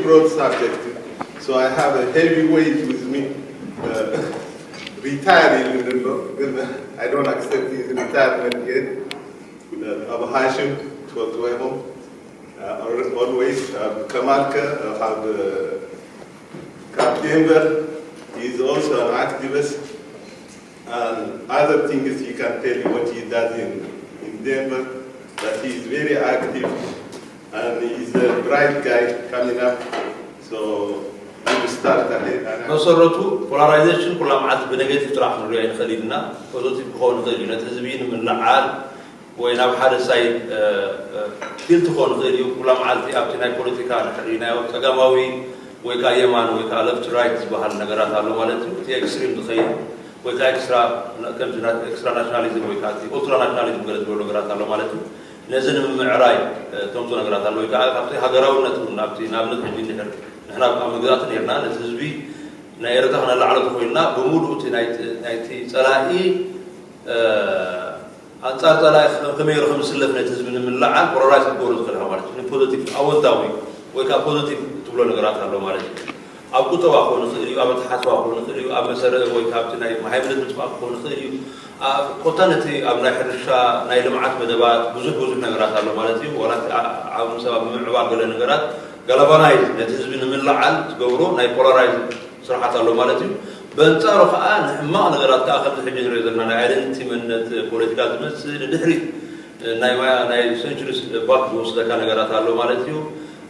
broad subject. So I have a heavy weight with me. Uh, retire, even though I don't accept his retirement yet. Uh, Abu Hashim, it was well. Uh, always, uh, Kamalka, uh, have, uh, Cap Denver. He is also an activist. And other things he can tell you what he does in, in Denver, but he is very active and he is a bright guy coming up. So we will start ahead. And መሰረቱ ፖላራይዜሽን ኩላ መዓልቲ ብኔጌቲቭ ጥራሕ ክንሪኦ ኣይንኽእል ኢና። ፖዘቲቭ ክኸውን ይኽእል እዩ። ነቲ ህዝቢ ንምልዓል ወይ ናብ ሓደ ሳይድ ቲልት ክኾን ይኽእል እዩ። ኩላ መዓልቲ ኣብቲ ናይ ፖለቲካ ንሕርኢናዮ ጸጋማዊ ወይ ከዓ የማን ወይ ከዓ ለፍት ራይት ዝበሃል ነገራት ኣሎ ማለት እዩ። እቲ ኤክስትሪም ዝኸይድ ወይ ከዓ ኤክስትራ፣ ከምዚ ናይ ኤክስትራ ናሽናሊዝም ወይ ከዓ እቲ ኡልትራ ናሽናሊዝም ገለ ዝበሉ ነገራት ኣሎ ማለት እዩ። ነዚ ንምምዕራይ ተምፅኦ ነገራት ኣሎ ወይ ከዓ ካብቲ ሃገራውነት እውን ናብቲ ንኣብነት ሕጂ እንድሕር ንሕና ኣብ ምግዛእቲ ነርና ነቲ ህዝቢ ናይ ኤርትራ ክነላዕሎ ተኮይንና ብምሉእ እቲ ናይቲ ጸላኢ ኣንጻር ጸላኢ ከመይ ገይሩ ከም ዝስለፍ ነቲ ህዝቢ ንምልዓል ፖላራይዝ ክትገብሮ ትኽእል ኢኻ ማለት እዩ። ንፖዘቲቭ ኣወንታዊ ወይ ከዓ ፖዘቲቭ ትብሎ ነገራት ኣሎ ማለት እዩ። ኣብ ቁጠባ ክኾን ይኽእል እዩ፣ ኣብ ኣተሓሳስባ ክኾን ይኽእል እዩ፣ ኣብ መሰረ ወይ ካብቲ ናይ ሃይማኖት ምጥፋእ ክኾን ይኽእል እዩ። ኣብ ኮታ ነቲ ኣብ ናይ ሕርሻ ናይ ልምዓት መደባት ብዙሕ ብዙሕ ነገራት ኣሎ ማለት እዩ። ዋላ እቲ ዓ- ዓቕሚ ሰብ ኣብ ምምዕባል ገለ ነገራት ጋላቫናይዝ ነቲ ህዝቢ ንምልዓል ትገብሮ ናይ ፖላራይዝ ስርዓት ኣሎ ማለት እዩ። በንጻሩ ከዓ ንሕማቕ ነገራት ከዓ ከምዚ ሕጂ ንሪኦ ዘለና ናይ ኣይደንቲቲ መንነት ፖለቲካ ዝመስል ንድሕሪት ናይ ማያ ናይ ሴንቹሪስ ባክ ዝወስደካ ነገራት ኣሎ ማለት እዩ።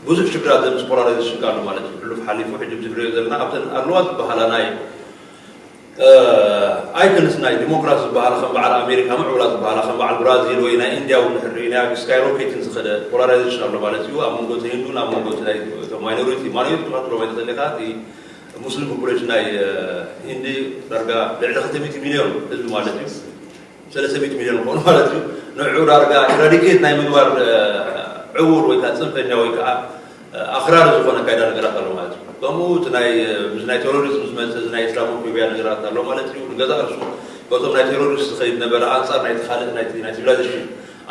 ብዙሕ ሽግራት ዘምፅ ፖላራይዜሽን ኣሎ ማለት እዩ። ሕሉፍ ሓሊፉ ሕጂ ንሪኦ ዘለና ኣብተን ኣለዋ ዝበሃላ ናይ ኣይኮንስ ናይ ዲሞክራሲ ዝበሃላ ከም በዓል ኣሜሪካ ምዕቡላት ዝበሃላ ከም በዓል ብራዚል ወይ ናይ ኢንድያ እውን ንሕርኢ ናይ ስካይሮኬትን ዝኸደ ፖላራይዜሽን ኣሎ ማለት እዩ። ኣብ መንጎ እቲ ሂንዱን ኣብ መንጎ እቲ ናይ ማይኖሪቲ ማይኖሪቲ ክትብሎም ኣይትኽእል ኢኻ። እቲ ሙስሊም ፖፑሌሽን ናይ ሂንዲ ዳርጋ ልዕሊ ክልተ ሚእቲ ሚልዮን ህዝቢ ማለት እዩ። ሰለስተ ሚእቲ ሚልዮን ክኾኑ ማለት እዩ። ንዑ ዳርጋ ኢራዲኬት ናይ ምግባር ዕውር ወይ ከዓ ፅንፈኛ ወይ ከዓ ኣኽራሪ ዝኾነ ኣካይዳ ነገራት ኣሎ ማለት እዩ። ከምኡ እቲ ናይ ምስ ናይ ቴሮሪዝም ዝመፅእ እዚ ናይ ኢስላሞፎቢያ ነገራት ኣሎ ማለት እዩ። ንገዛእ ርእሱ በቶም ናይ ቴሮሪስት ዝኸይድ ነበረ ኣንፃር ናይቲ ካልእ ናይቲ ናይ ሲቪላይዜሽን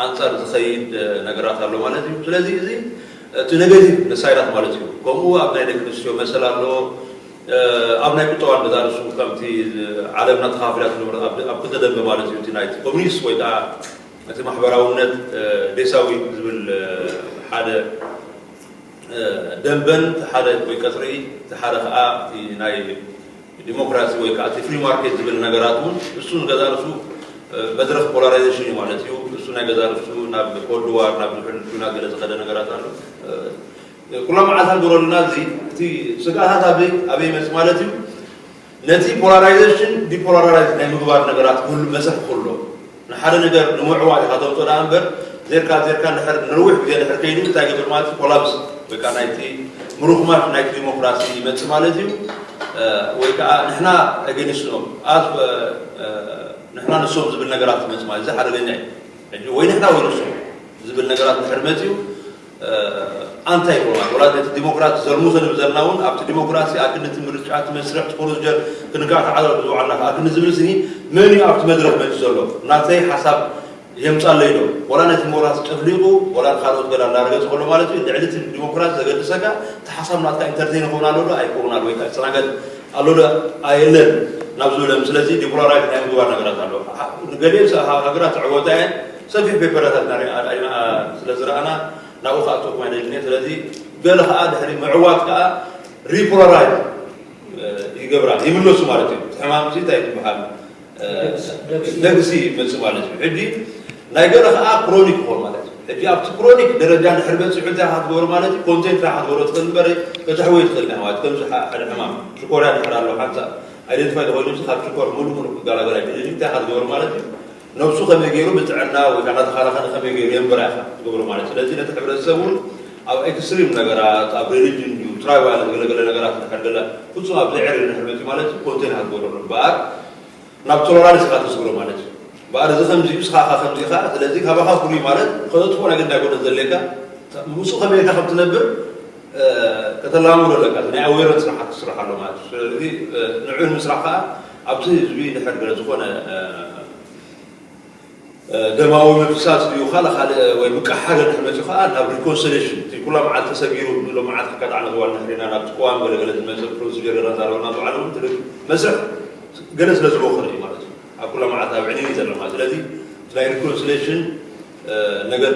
ኣንፃር ዝኸይድ ነገራት ኣሎ ማለት እዩ። ስለዚ እዚ እቲ ኔጌቲቭ ሳይዳት ማለት እዩ። ከምኡ ኣብ ናይ ደቂ ኣንስትዮ መሰል ኣሎ። ኣብ ናይ ቁጠባ ንገዛእ ርእሱ ከምቲ ዓለምና ተኻፊላ ትነበረ ኣብ ክልተ ደንበ ማለት እዩ። እቲ ናይቲ ኮሚኒስት ወይ ከዓ እቲ ማሕበራውነት ዴሳዊ ዝብል ሓደ ደንበን እቲ ሓደ ወይ ቀፅሪ እቲ ሓደ ከዓ እቲ ናይ ዲሞክራሲ ወይ ከዓ እቲ ፍሪ ማርኬት ዝብል ነገራት እውን እሱ ንገዛእ ርእሱ መድረኽ ፖላራይዜሽን እዩ ማለት እዩ። እሱ ናይ ገዛእ ርእሱ ናብ ኮልድ ዋር ናብ ዝሕል ኩናት ገለ ዝኸደ ነገራት ኣሎ። ኩላ መዓልታት ንገብረሉና እዚ እቲ ስግኣታት ኣበይ ኣበይ ይመፅእ ማለት እዩ። ነቲ ፖላራይዜሽን ዲፖላራይዝ ናይ ምግባር ነገራት ክህሉ መስርሕ ክህሉ ንሓደ ነገር ንምዕዋት ኢኻ ተምፅኦ ደኣ እምበር ዜርካ ዜርካ ንድሕር ንነዊሕ ግዜ ድሕር ከይዱ እንታይ ይገብር ማለት እዩ ኮላፕስ ወይ ከዓ ናይቲ ምሩኽማሽ ናይቲ ዲሞክራሲ ይመፅእ ማለት እዩ። ወይ ከዓ ንሕና ኣገኒስኖም ኣዝ ንሕና ንሶም ዝብል ነገራት ትመፅእ ማለት እዚ ሓደገኛ እዩ። ሕጂ ወይ ንሕና ወይ ንሶም ዝብል ነገራት ድሕር መፅኡ ኣንታይ ይኮና ወላ ነቲ ዲሞክራት ዘርሙሰ ንብል ዘለና እውን ኣብቲ ዲሞክራሲ ኣክንዲ እቲ ምርጫ እቲ መስርሕ እቲ ፕሮሲጀር ክንካዕ ተዓዛር ዝውዓልና ኣክንዲ ዝብል ስኒ መን እዩ ኣብቲ መድረክ መፂ ዘሎ ናተይ ሓሳብ የምፃለይ ዶ ወላ ነቲ ሞራስ ጨፍሊቁ ወላ ካልኦት ገላ እናረገፅ ከሎ ማለት እዩ ልዕሊ እቲ ዲሞክራሲ ዘገድሰካ እቲ ሓሳብ ናትካ ኢንተርቴን ይኸውን ኣሎ ዶ ኣይከውን ኣሎ ወይ ከዓ ይስተናገድ ኣሎ ዶ ኣየለን ናብ ዝብለም ስለዚ ዲፖላራይዝ ናይ ምግባር ነገራት ኣሎ ገሊኦ ሃገራት ተዕወታ እየን ሰፊሕ ፔፐራታት ኢና ስለ ዝረኣና ናብኡ ክኣትወኩም ኣይደልን እየ ስለዚ ገለ ከዓ ድሕሪ ምዕዋት ከዓ ሪፖላራይዝ ይገብራ ይምለሱ ማለት እዩ እቲ ሕማም እዚ እንታይ ትበሃል ደግሲ ይመፅእ ማለት እዩ ሕጂ ናይ ገለ ከዓ ክሮኒክ ይኾን ማለት እዩ ሕጂ ኣብቲ ክሮኒክ ደረጃ እንድሕር በፂሑ እንታይ ክትገብሮ ማለት እዩ ኮንቴንት ራ ክትገብሮ ትኽእል እምበር ከተሕወዮ ትኽእል ኢኻ ማለት ከምዚ ሓደ ሕማም ሽኮርያ ድሕር ኣለዎ ሓንሳ ኣይደንቲፋይ ተኮይኑ ካብ ሽኮር ሙሉ ሙሉ ክጋላገል ኣይክእልን እዩ እንታይ ክትገብሮ ማለት እዩ ነብሱ ከመይ ገይሩ ብጥዕና ወይ ከዓ እናተኻናኸነ ከመይ ገይሩ የንብራ ኢኻ ትገብሮ ማለት እዩ ስለዚ ነቲ ሕብረተሰብ እውን ኣብ ኤክስትሪም ነገራት ኣብ ሪሊጅን እዩ ትራይባል ገለገለ ነገራት ንሕር ገለ ፍፁም ኣብ ዘይዕሪ ንሕር መፅዩ ማለት እዩ ኮንቴን ክትገብረሉ እምበኣር ናብ ቶለራንስ ኢኻ ተስግሮ ማለት እዩ እምበኣር እዚ ከምዚ እዩ ስኻ ኢኻ ከምዚ ኢኻ ስለዚ ካባኻ ፍሉይ ማለት ከተጥፎ ናይ ግዳይ ኮነ ዘድልየካ ምስኡ ከመይ ኢልካ ከም ትነብር ከተላምዶ ኣለካ ናይ ኣዌረንስ ስራሓት ትስራሕ ኣሎ ማለት እዩ ስለዚ ንዑ ንምስራሕ ከዓ ኣብቲ ህዝቢ ድሕር ገለ ዝኾነ ደማዊ ምፍሳስ እዩ። ካልእ ካልእ ወይ ምቅሓር እንድሕር መፂኡ ከዓ ናብ ሪኮንሲሌሽን፣ እቲ ኩላ መዓልቲ ተሰጊሩ ሎም መዓልቲ ኣጋጣሚ ክዋል ንሕሪና ናብቲ ቅዋም ገለገለ ዝመፅእ ፕሮሲጀር ገና ዛረበና ዝውዓለ እውን ትልቅ መስርሕ ገለ ስለ ዝወኸለ እዩ ማለት እዩ። ኣብ ኩላ መዓልቲ ኣብ ዕንይን እዩ ዘሎ ማለት። ስለዚ እቲ ናይ ሪኮንሲሌሽን ነገር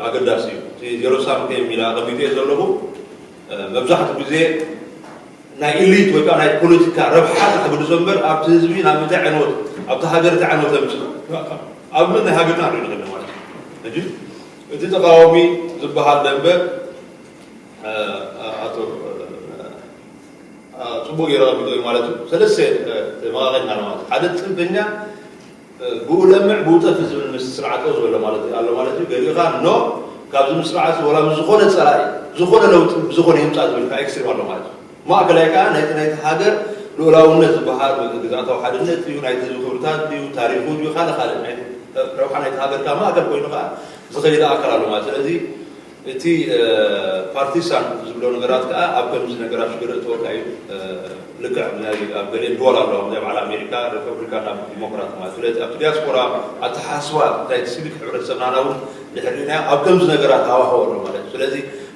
ኣገዳሲ እዩ። እቲ ዜሮ ሳም ጌም ኢለ ኣቐሚጠዮ ዘለኹ መብዛሕትኡ ግዜ ናይ ኢሊት ወይ ከዓ ናይ ፖለቲካ ረብሓ ክሕግዞ እምበር ኣብቲ ህዝቢ ናብ ምንታይ ዕንወት ኣብቲ ሃገር እንታይ ዕንወት ኣምፅእ ኣብ ምን ናይ ሃገርና ንርኢ ንኽእል ማለት እዩ። ሕጂ እቲ ተቃዋሚ ዝበሃል ደንበ ኣቶ ጽቡቅ ገይሩ ኣቐሚጦ እዩ ማለት እዩ። ሰለስተ ተመቃቂልና ማለት ሓደ ፅንፈኛ ብኡ ለምዕ ብኡ ጠፍእ ዝብል ምስ ስርዓት ዝበሎ ማለት ኣሎ ማለት እዩ። ገሊኡ ከዓ ኖ ካብዚ ምስ ስርዓት ወላ ምስ ዝኾነ ፀላኢ ዝኾነ ለውጢ ብዝኾነ ይምፃእ ዝብል ከዓ ኤክስትሪም ኣሎ ማለት እዩ። ማእከላይ ከዓ ናይቲ ናይቲ ሃገር ልኡላውነት ዝበሃል ግዝኣታዊ ሓድነት እዩ፣ ናይቲ ህዝቢ ክብርታት እዩ፣ ታሪኹ እዩ፣ ካልእ ካልእ ናይ ረብሓ ናይቲ ሃገር ከዓ ማእከል ኮይኑ ከዓ ዝኸይድ ኣካል ኣሎ ማለት ስለዚ እቲ ፓርቲሳን ዝብሎ ነገራት ከዓ ኣብ ከምዚ ነገራት ሽግር እተወካ እዩ። ልክዕ ኣብ ገሊአን ድወል ኣለዋ ብዛይ በዓል ኣሜሪካ ሪፐብሊካን ናብ ዲሞክራት ማለት ስለዚ ኣብቲ ዲያስፖራ ኣተሓስባ ናይቲ ሲቪክ ሕብረተሰብና እውን ድሕሪና ኣብ ከምዚ ነገራት ሃዋህወ ኣሎ ማለት እዩ። ስለዚ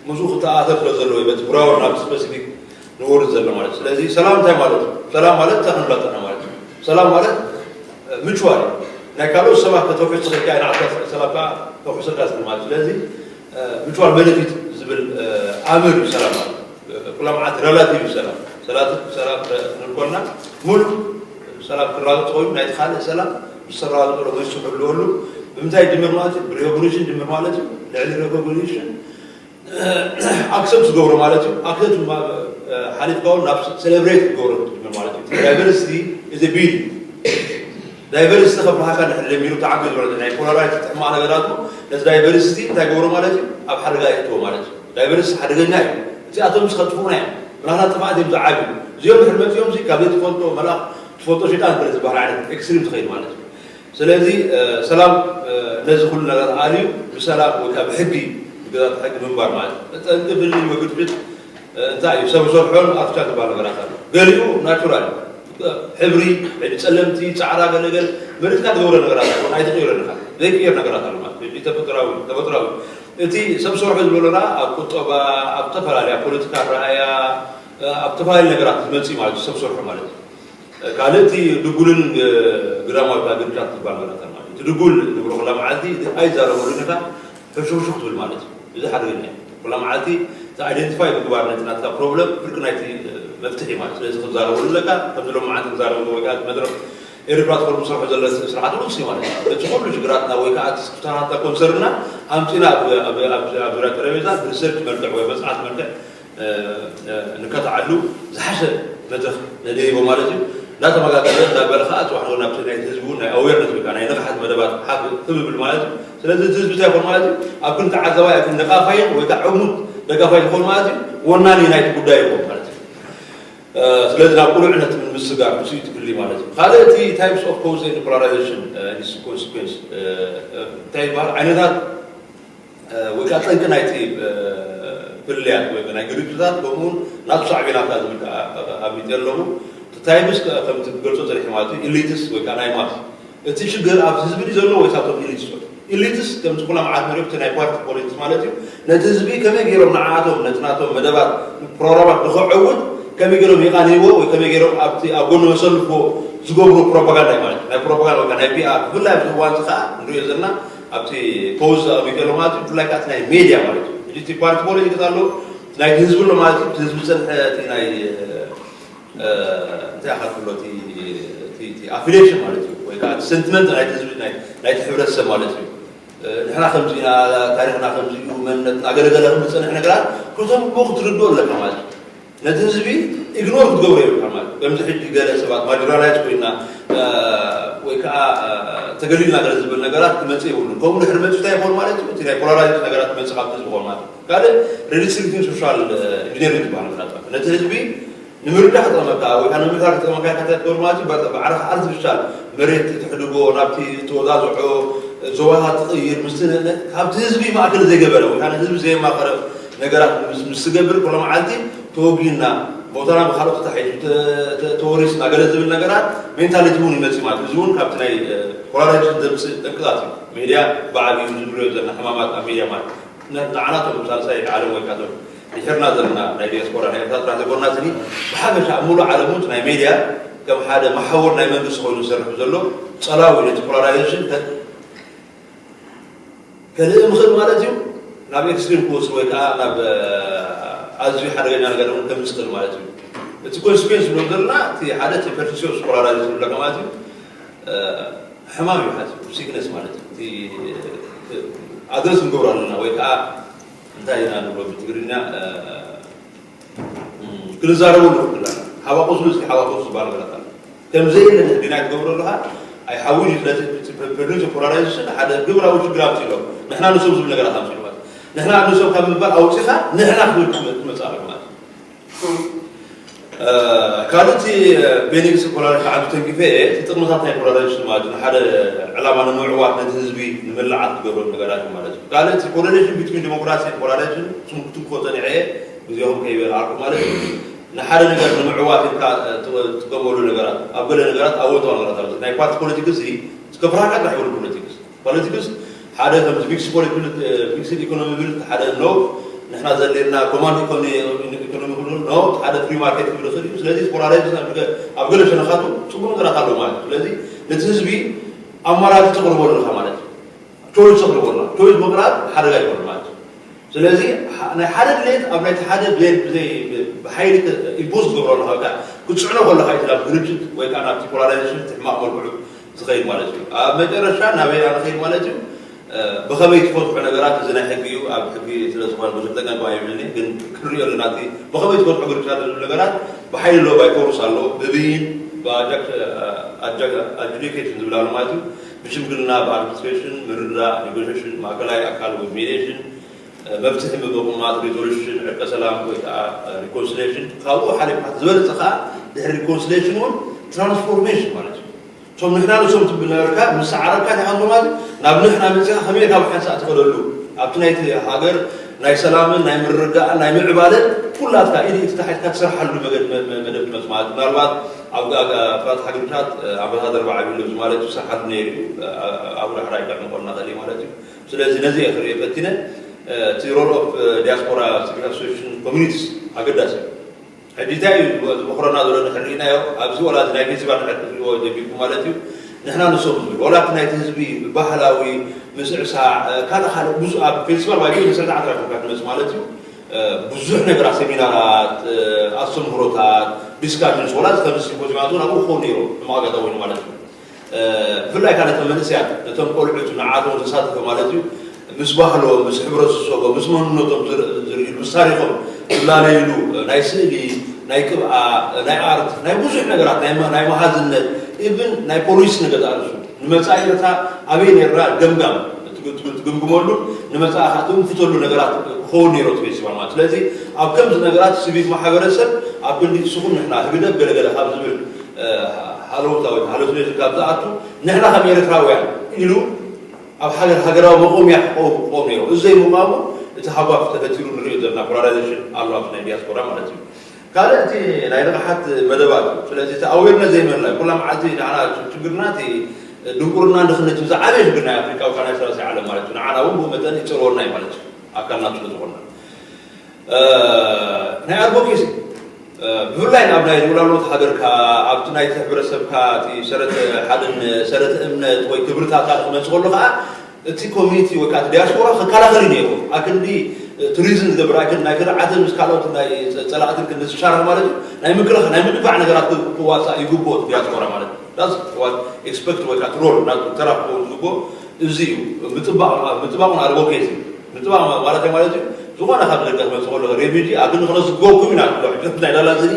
ምስኡ ክተኣሳሰር ስለ ዘለዎ እዩ በቲ ብራውን ናብ ስፐሲፊክ ንወርድ ዘሎ ማለት እዩ። ስለዚ ሰላም እንታይ ማለት እዩ? ሰላም ማለት እንታይ ክንብላ ኣለና ማለት እዩ? ሰላም ማለት ምቹዋል ናይ ካልኦት ሰባት ከተውሕስ ትኽእል ኢና ንዓካ ሰላም ከዓ ተውሕሰካ ዝብል ማለት እዩ። ስለዚ ምቹዋል ቤነፊት ዝብል ኣምር እዩ ሰላም ማለት ኩላ መዓልቲ ረላቲቭ እዩ ሰላም ሰላት ሰላም ክንኮልና ሙሉ ሰላም ክራገፅ ኮይኑ ናይቲ ካልእ ሰላም ምስ ተራገፀ ዶ መሱ ክህልወሉ ብምንታይ ድምር ማለት እዩ ብሬኮግኒሽን ድምር ማለት እዩ። ልዕሊ ሬኮግኒሽን ኣክሰፕት ዝገብሮ ማለት እዩ። ኣክሰፕት ሓሊፍካ እውን ናብ ሴሌብሬት ዝገብሮ ድምር ማለት እዩ። ዳይቨርሲቲ እዚ ቢል ዳይቨርሲቲ ከብርሃካ ድሕር ጀሚሩ ተዓቢ ዝበለ ናይ ፖላራይት ሕማቕ ነገራት ነዚ ዳይቨርሲቲ እንታይ ገብሮ ማለት እዩ ኣብ ሓደጋ የእትዎ ማለት እዩ። ዳይቨርሲቲ ሓደገኛ እዩ። እዚኣቶም ምስ ከጥፉና እዮም ናታ ጥፋኣት እዮም ዝዓብዩ። እዚኦም ድሕር መፂኦም ካብ ዘይትፈልጦ መልኣኽ ትፈልጦ ሸይጣን ገለ ዝበሃል ዓይነት ኤክስትሪም ትኸይድ ማለት እዩ። ስለዚ ሰላም ነዚ ኩሉ ነገራት ኣልዩ ብሰላም ወይ ከዓ ብሕጊ ብግዛት ሕጊ ምንባር ማለት እዩ። ጠንቂ ፍልልይ ወይ ግጭት እንታይ እዩ ሰብ ዝሰርሖን ኣርቲፊሻል ዝበሃል ነገራት ኣሎ። ገሊኡ ናቹራል እዩ። ሕብሪ፣ ሕብሪ ጸለምቲ፣ ጻዕዳ፣ ገለገል መሪጽካ ትገብሮ ነገራት ኣሎ። ኣይትቕይሮ ኣለካ። ዘይቅየር ነገራት ኣሎ ማለት እዩ። ተፈጥራዊ ተፈጥራዊ እቲ ሰብ ሰርሖ ዝበሎና ኣብ ቁጠባ፣ ኣብ ተፈላለያ ፖለቲካ ረኣያ፣ ኣብ ተፈላለዩ ነገራት ዝመጽእ ማለት እዩ። ሰብ ሰርሖ ማለት እዩ። ካልእ እቲ ድጉልን ግዳማዊ ግንታት ዝበሃል ነገራት ኣሎ ማለት እዩ። እቲ ድጉል ንብሎ ኩላ መዓልቲ ኣይዛረበሉን ኢኻ ሕሹኽሹኽ ትብል ማለት እዩ። እዚ ሓደገኛ እዩ። ኩላ መዓልቲ እቲ ኣይደንቲፋይ ምግባር ነቲ ናትካ ፕሮብለም ፍርቂ ናይቲ መፍትሒ ማለት ስለዚ ክዛረበሉ ኣለካ ከምዚ ሎም መዓልቲ ክዛረበሉ ወይ ከዓ መድረክ ኤሪ ፕላትፎርም ዝሰርሑ ዘለ ስርዓት እውን እዩ ማለት እዩ። እቲ ኩሉ ሽግራትና ወይ ከዓ እቲ ክፍታታትና ኮንሰርንና ኣምፂና ኣብ ዙሪያ ጠረቤዛ ብሪሰርች መልክዕ ወይ መፅዓት መልክዕ ንከትዓሉ ዝሓሸ መድረኽ ነደይቦ ማለት እዩ። እንዳተመጋገበ እንዳበለ ከዓ ፅባሕ ንጎ ናብቲ ናይቲ ህዝቢ እውን ናይ ኣዌርነት ወይ ከዓ ናይ ንቕሓት መደባት ሓፍ ክብብል ማለት እዩ። ስለዚ እቲ ህዝቢ እንታይ ይኾን ማለት እዩ ኣብ ክንዲ ተዓዛባይ ኣብ ክንዲ ነቓፋይን ወይ ከዓ ዕሙት ደጋፋይ ዝኾን ማለት እዩ ወናኒ ናይቲ ጉዳይ ይኾን ማለት እዩ። ስለዚ ናብ ቁሉዕነት ምስጋር ምስ ትፍሊ ማለት እዩ። ካልእ እቲ ታይፕስ ኦፍ ኮዝ ኤንድ ፖላራይዜሽን ኮንሲኩዌንስ እንታይ ይበሃል ዓይነታት ወይ ከዓ ጠንቂ ናይቲ ፍልልያት ወይ ናይ ግርጭታት ከምኡውን ናቱ ሳዕቤናት ዝብል ኣሚጠ ኣለኹ። እቲ ታይፕስ ከምቲ ክገልፆ ፀኒሐ ማለት እዩ ኢሊትስ ወይ ከዓ ናይ ማስ እቲ ሽግር ኣብ ህዝቢ ድዩ ዘሎ ወይ ኣብቶም ኢሊትስ ዘሎ? ኢሊትስ ከምቲ ኩላ መዓት መሪሕቲ ናይ ፓርቲ ፖለቲክስ ማለት እዩ ነቲ ህዝቢ ከመይ ገይሮም ንዓቶም ነቲ ናቶም መደባት ፕሮግራማት ንክዕውት ከመይ ገይሮም የቃንይዎ ወይ ከመይ ገይሮም ኣብቲ ኣብ ጎኒ መሰልፍዎ ዝገብሩ ፕሮፓጋንዳ እዩ ማለት እዩ። ናይ ፕሮፓጋንዳ ወይ ናይ ፒኣር ብፍላይ ኣብዚ እዋን እዚ ከዓ ንሪኦ ዘለና ኣብቲ ፖዝ ኣቐሚጡ ኣሎ ማለት እዩ። ብፍላይ ከዓ ናይ ሜድያ ማለት እዩ። እቲ ፓርቲ ፖለቲክስ ኣሎ ናይቲ ህዝቢ ኣሎ ማለት እዩ። ህዝቢ ዝፀንሐ ናይ እንታይ ኢኻ ትብሎ ኣፊሌሽን ማለት እዩ ወይ ከዓ ሰንቲመንት ናይቲ ህዝቢ ናይቲ ሕብረተሰብ ማለት እዩ። ንሕና ከምዚ ኢና ታሪክና ከምዚ እዩ መንነትና ገለገለ ከም ዝፀንሕ ነገራት ክተንብቦ ክትርድኦ ኣለካ ማለት እዩ። ነቲ ህዝቢ ኢግኖር ክትገብሮ የብልካ ማለት እዩ። ከምዚ ሕጂ ገለ ሰባት ማርጂናላይዝ ኮይና ወይ ከዓ ተገሊልና ገለ ዝብል ነገራት ክመፅእ የብሉን። ከምኡ ድሕሪ መፅኡ እንታይ ይኸውን ማለት እዩ? እቲ ናይ ፖላራይዝ ነገራት ክመፅእ ካብቲ ህዝቢ ይኸውን ማለት እዩ። ካልእ ሪዲስትሪቢዩቲንግ ሶሻል ኢንጂነሪንግ ዝበሃል ነገራት ማለት እዩ። ነቲ ህዝቢ ንምርዳእ ክጠቕመካ ወይ ከዓ ንምምሕዳር ክጠቕመካ ኢልካ እንታይ ትገብር ማለት እዩ? ብዓረኻ ኣርቲፊሻል መሬት ትሕድጎ ናብቲ ተወዛዝዖ ዞባታት ትቕይር ምስቲ ካብቲ ህዝቢ ማእከል ዘይገበረ ወይ ከዓ ንህዝቢ ዘየማኸረ ነገራት ምስ ትገብር ኩሎ መዓልቲ ተወጊና ቦታና ብካልኦት ተታሒዙ ተወሪስና ገለ ዝብል ነገራት ሜንታሊቲ እውን ይመፅእ ማለት እዚ እውን ካብቲ ናይ ፖላራይዜሽን ዘምፅእ ጠንቅታት እዩ። ሜድያ ብዓብዩ ዝንሪኦ ዘለና ሕማማት ኣብ ሜድያ ማለት ንዓናቶም ሳልሳይ ዓለም ወይ ካቶም ድሕርና ዘለና ናይ ዲያስፖራ ናይ ኤርትራ ጥራሕ ዘይኮና ስኒ ብሓፈሻ ኣብ ሙሉእ ዓለም እውን ናይ ሜድያ ከም ሓደ መሓወር ናይ መንግስቲ ኮይኑ ዝሰርሕ ዘሎ ፀላዊ ነቲ ፖላራይዜሽን ከልእ ምኽእል ማለት እዩ ናብ ኤክስትሪም ክወስድ ወይ ከዓ ናብ ኣዝዩ ሓደገኛ ነገር እውን ከምፅእ ክእል ማለት እዩ። እቲ ኮንስኩዌንስ ብሎ ዘለና እቲ ሓደ እቲ ፐርሲሲዮስ ፖላራይዜሽን ዝብለካ ማለት እዩ ሕማም እዩ ሓት ሲክነስ ማለት እዩ። ኣድረስ ንገብሮ ኣለና ወይ ከዓ እንታይ ኢና ንብሎ ብትግርኛ ክንዛረበሉ ክላ ሓባቆስ ሉ ሓባቆስ ዝበሃል ነገራት ኣሎ። ከምዘየለ ህግና ትገብሮ ኣለካ ኣይሓዊ ዩ። ስለዚ ፖላራይዜሽን ሓደ ግብራዊ ሽግር ኣምፅእ ኣሎ። ንሕና ንሶም ዝብል ነገራት ኣምፅእ ማለት ንሕና ንሶም ካብ ምባል ኣውፂኻ ንሕና ክብል ትመፅእ ኣሎ ማለት ካልእቲ ቤኒክስ ፖላራይዜሽን ዓዱ ተንኪፈ እቲ ጥቕምታት ናይ ፖላራይዜሽን ማለት ንሓደ ዕላማ ንምዕዋት ነቲ ህዝቢ ንምልዓት ትገብሮ ነገራት ማለት እዩ። ካልእቲ ኮረሌሽን ቢትዊን ዲሞክራሲ ፖላራይዜሽን ስም ክትኮ ፀኒዐ ግዜኹም ከይበልዓኩም ማለት እዩ። ንሓደ ነገር ንምዕዋት ኢልካ ትጥቀመሉ ነገራት ኣብ ገለ ነገራት ኣወንታዊ ነገራት ኣሎ። ናይ ፓርቲ ፖለቲክስ ከፍርሃካ ጥራሕ ይብሉ ፖለቲክስ ፖለቲክስ ሓደ ከምዚ ሚክስ ፖለቲክስ ሚክስ ኢኮኖሚ ብል ሓደ ኖ ንሕና ዘድልየና ኮማንድ ኢኮኖሚ ክብሉ ኖ ሓደ ፍሪ ማርኬት ክብል ይኽእል እዩ። ስለዚ ፖላራይዝ ኣብ ገለ ሸነኻቱ ፅቡቅ ነገራት ኣለዎ ማለት እዩ። ስለዚ ነቲ ህዝቢ ኣማራፂ ተቕርበሉ ኣለካ ማለት እዩ። ቾይስ ተቕርበሉ ቾይስ ምቕራብ ሓደጋ ይኮኑ ማለት እዩ። ስለዚ ናይ ሓደ ድሌት ኣብ ናይቲ ሓደ ድሌት ብዘይ ብሓይሊ ኢምፖዝ ትገብሮ ኣለካ ክትፅዕኖ ከለካ እዩ ናብ ግርጭት ወይ ከዓ ናብቲ ፖላራይዜሽን ትሕማቅ መልክዑ ዝኸይድ ማለት እዩ። ኣብ መጨረሻ ናበይ ኢና ንኸይድ ማለት እዩ? ብኸመይ ትፈትሑ ነገራት እዚ ናይ ሕጊ እዩ። ኣብ ሕጊ ስለ ዝኾነ ብዙሕ ጠቀምባ የብልኒ፣ ግን ክንሪኦ ኣለና። እቲ ብኸመይ ትፈትሑ ግርጭታት ዝብል ነገራት ብሓይሊ ኣሎ፣ ባይ ፎርስ ኣሎ፣ ብብይን ኣጁዲኬሽን ዝብል ኣሎ ማለት እዩ። ብሽምግልና፣ ብኣርቢትሬሽን፣ ምርድዳእ፣ ኔጎሽሽን፣ ማእከላይ ኣካል ወይ ሜዲሽን፣ መፍትሒ ብምቕማጥ ሪዞሉሽን፣ ዕርቀ ሰላም ወይ ከዓ ሪኮንሲሌሽን፣ ካብኡ ሓሊፍካ ዝበለፀ ከዓ ድሕሪ ሪኮንሲሌሽን እውን ትራንስፎርሜሽን ማለት እዩ። እቶም ንሕና ንሶም ትብል ነበርካ ምስ ዓረብካ ዲኻ ማለት ናብ ንሕና መፂኻ ከመይ ካብ ሓንሳእ ትኸደሉ ኣብቲ ናይቲ ሃገር ናይ ሰላምን ናይ ምርግጋእን ናይ ምዕባለን ኩላትካ ኢድ ኢድ ተታሒዝካ ትሰርሓሉ መገድ መደብ ትመፅ ማለት ምናልባት ኣብ ፍራት ሓግርታት ኣምባሳደር በዓቢሎ ማለት ትሰርሓሉ ነይሩ እዩ። ኣብኡ ዳሕራይ ከዕምቆልና ኽእል ማለት እዩ። ስለዚ ነዚ እየ ክርኢ ፈቲነ። እቲ ሮል ኦፍ ዲያስፖራ ሲቪክ ኣሶሲሽን ኮሚኒቲስ ኣገዳሲ እዩ። ሕጂ እንታይ እዩ ዝመኽረና ዘሎ ንሕርኢናዮ ኣብዚ ወላ ናይ ፌስቲቫል ንሕር ክትሪእዎ ጀሚርኩም ማለት እዩ። ንሕና ንሶም ዝብል ወላ እቲ ናይቲ ህዝቢ ባህላዊ ምስዕሳዕ ካልእ ካልእ ብዙ ኣብ ፌስቲቫል ባይ ንሰርተ ዓስራ ኣፍሪካ ትመፅእ ማለት እዩ። ብዙሕ ነገራት ሴሚናራት፣ ኣስተምህሮታት፣ ዲስካሽንስ ወላ እዚ ከምዚ ሲምፖዚማት እውን ኣብኡ ክኸውን ነይሮ ሕማቕ ኣጋጣሚ ኮይኑ ማለት እዩ። ብፍላይ ከዓ ነቶም መንእሰያት ነቶም ቆልዑት ንዓቶም ዘሳተፈ ማለት እዩ ምስ ባህሎም ምስ ሕብረተሰቦም ምስ መንነቶም ዝርእሉ ምስ ታሪኮም ዝላለይሉ ናይ ስእሊ ናይ ቅብኣ ናይ ኣርት ናይ ብዙሕ ነገራት ናይ መሃዝነት ኢቭን ናይ ፖሊሲ ነገዛ ርእሱ ንመፃኢ ኤርትራ ኣበይ ነርና ገምጋም ትግምግመሉ ንመፃኢ ከዓ ትንፍተሉ ነገራት ክኸውን ነይሮ እቲ ፌስቲቫል ማለት ስለዚ ኣብ ከምዚ ነገራት ሲቪክ ማሕበረሰብ ኣብ ክንዲ ንስኹም ንሕና ህግደፍ ገለገለ ካብ ዝብል ሃለውታ ወይ ሃለፍሌሽን ካብ ዝኣቱ ንሕና ከም ኤርትራውያን ኢሉ ኣብ ሃገር ሃገራዊ መቆምያ ክቆም ክቆም ነይሩ። እዚ ዘይምቋሙ እቲ ሃጓፍ ተፈቲሩ ንሪኦ ዘለና ፖላራይዜሽን ኣሎ ኣብቲ ናይ ዲያስፖራ ማለት እዩ። ካልእ እቲ ናይ ንቕሓት መደባት እዩ። ስለዚ እቲ ኣዌርነስ ዘይምህላው ኩላ መዓልቲ ንዓና ችግርና እቲ ድንቁርና ድኽነት እዩ ዝዓበየ ችግር ናይ ኣፍሪቃ ወይ ናይ ሰላሳይ ዓለም ማለት እዩ። ንዓና እውን ብኡ መጠን ይፀልወና እዩ ማለት እዩ ኣካልና ስለ ዝኾንና ናይ ኣድቮኬሲ ብፍላይ ኣብ ናይ ልኡላውነት ሃገርካ ኣብቲ ናይቲ ሕብረተሰብካ እቲ ሰረት ሓድነት ሰረት እምነት ወይ ክብርታትካ ክመፅእ ከሎ ከዓ እቲ ኮሚኒቲ ወይ ከዓ ዲያስፖራ ክከላኸል እዩ ነይሩ ኣክንዲ ቱሪዝም ዝገብር ኣክንዲ ናይ ክርዓትን ምስ ካልኦት ናይ ፀላእትን ክንዲ ዝሻረክ ማለት እዩ ናይ ምክልኽ ናይ ምድፋዕ ነገራት ክዋፃእ ይግብኦ ዲያስፖራ ማለት እዩ ዳስ ኤክስፐክት ወይ ከዓ ትሮል ናቱ ተራ ክኸውን ዝግብኦ እዚ እዩ ምጥባቕ ምጥባቑን ኣድቮኬሲ ምጥባቕ ማለት ማለት እዩ ዝኾነ ካብ ደገ ክመፅእ ከሎ ሬፊጂ ኣብ ክንዲ ክነስግወኩም ኢና ንብሎ ሕጂ ናይ ዳላስ እዚ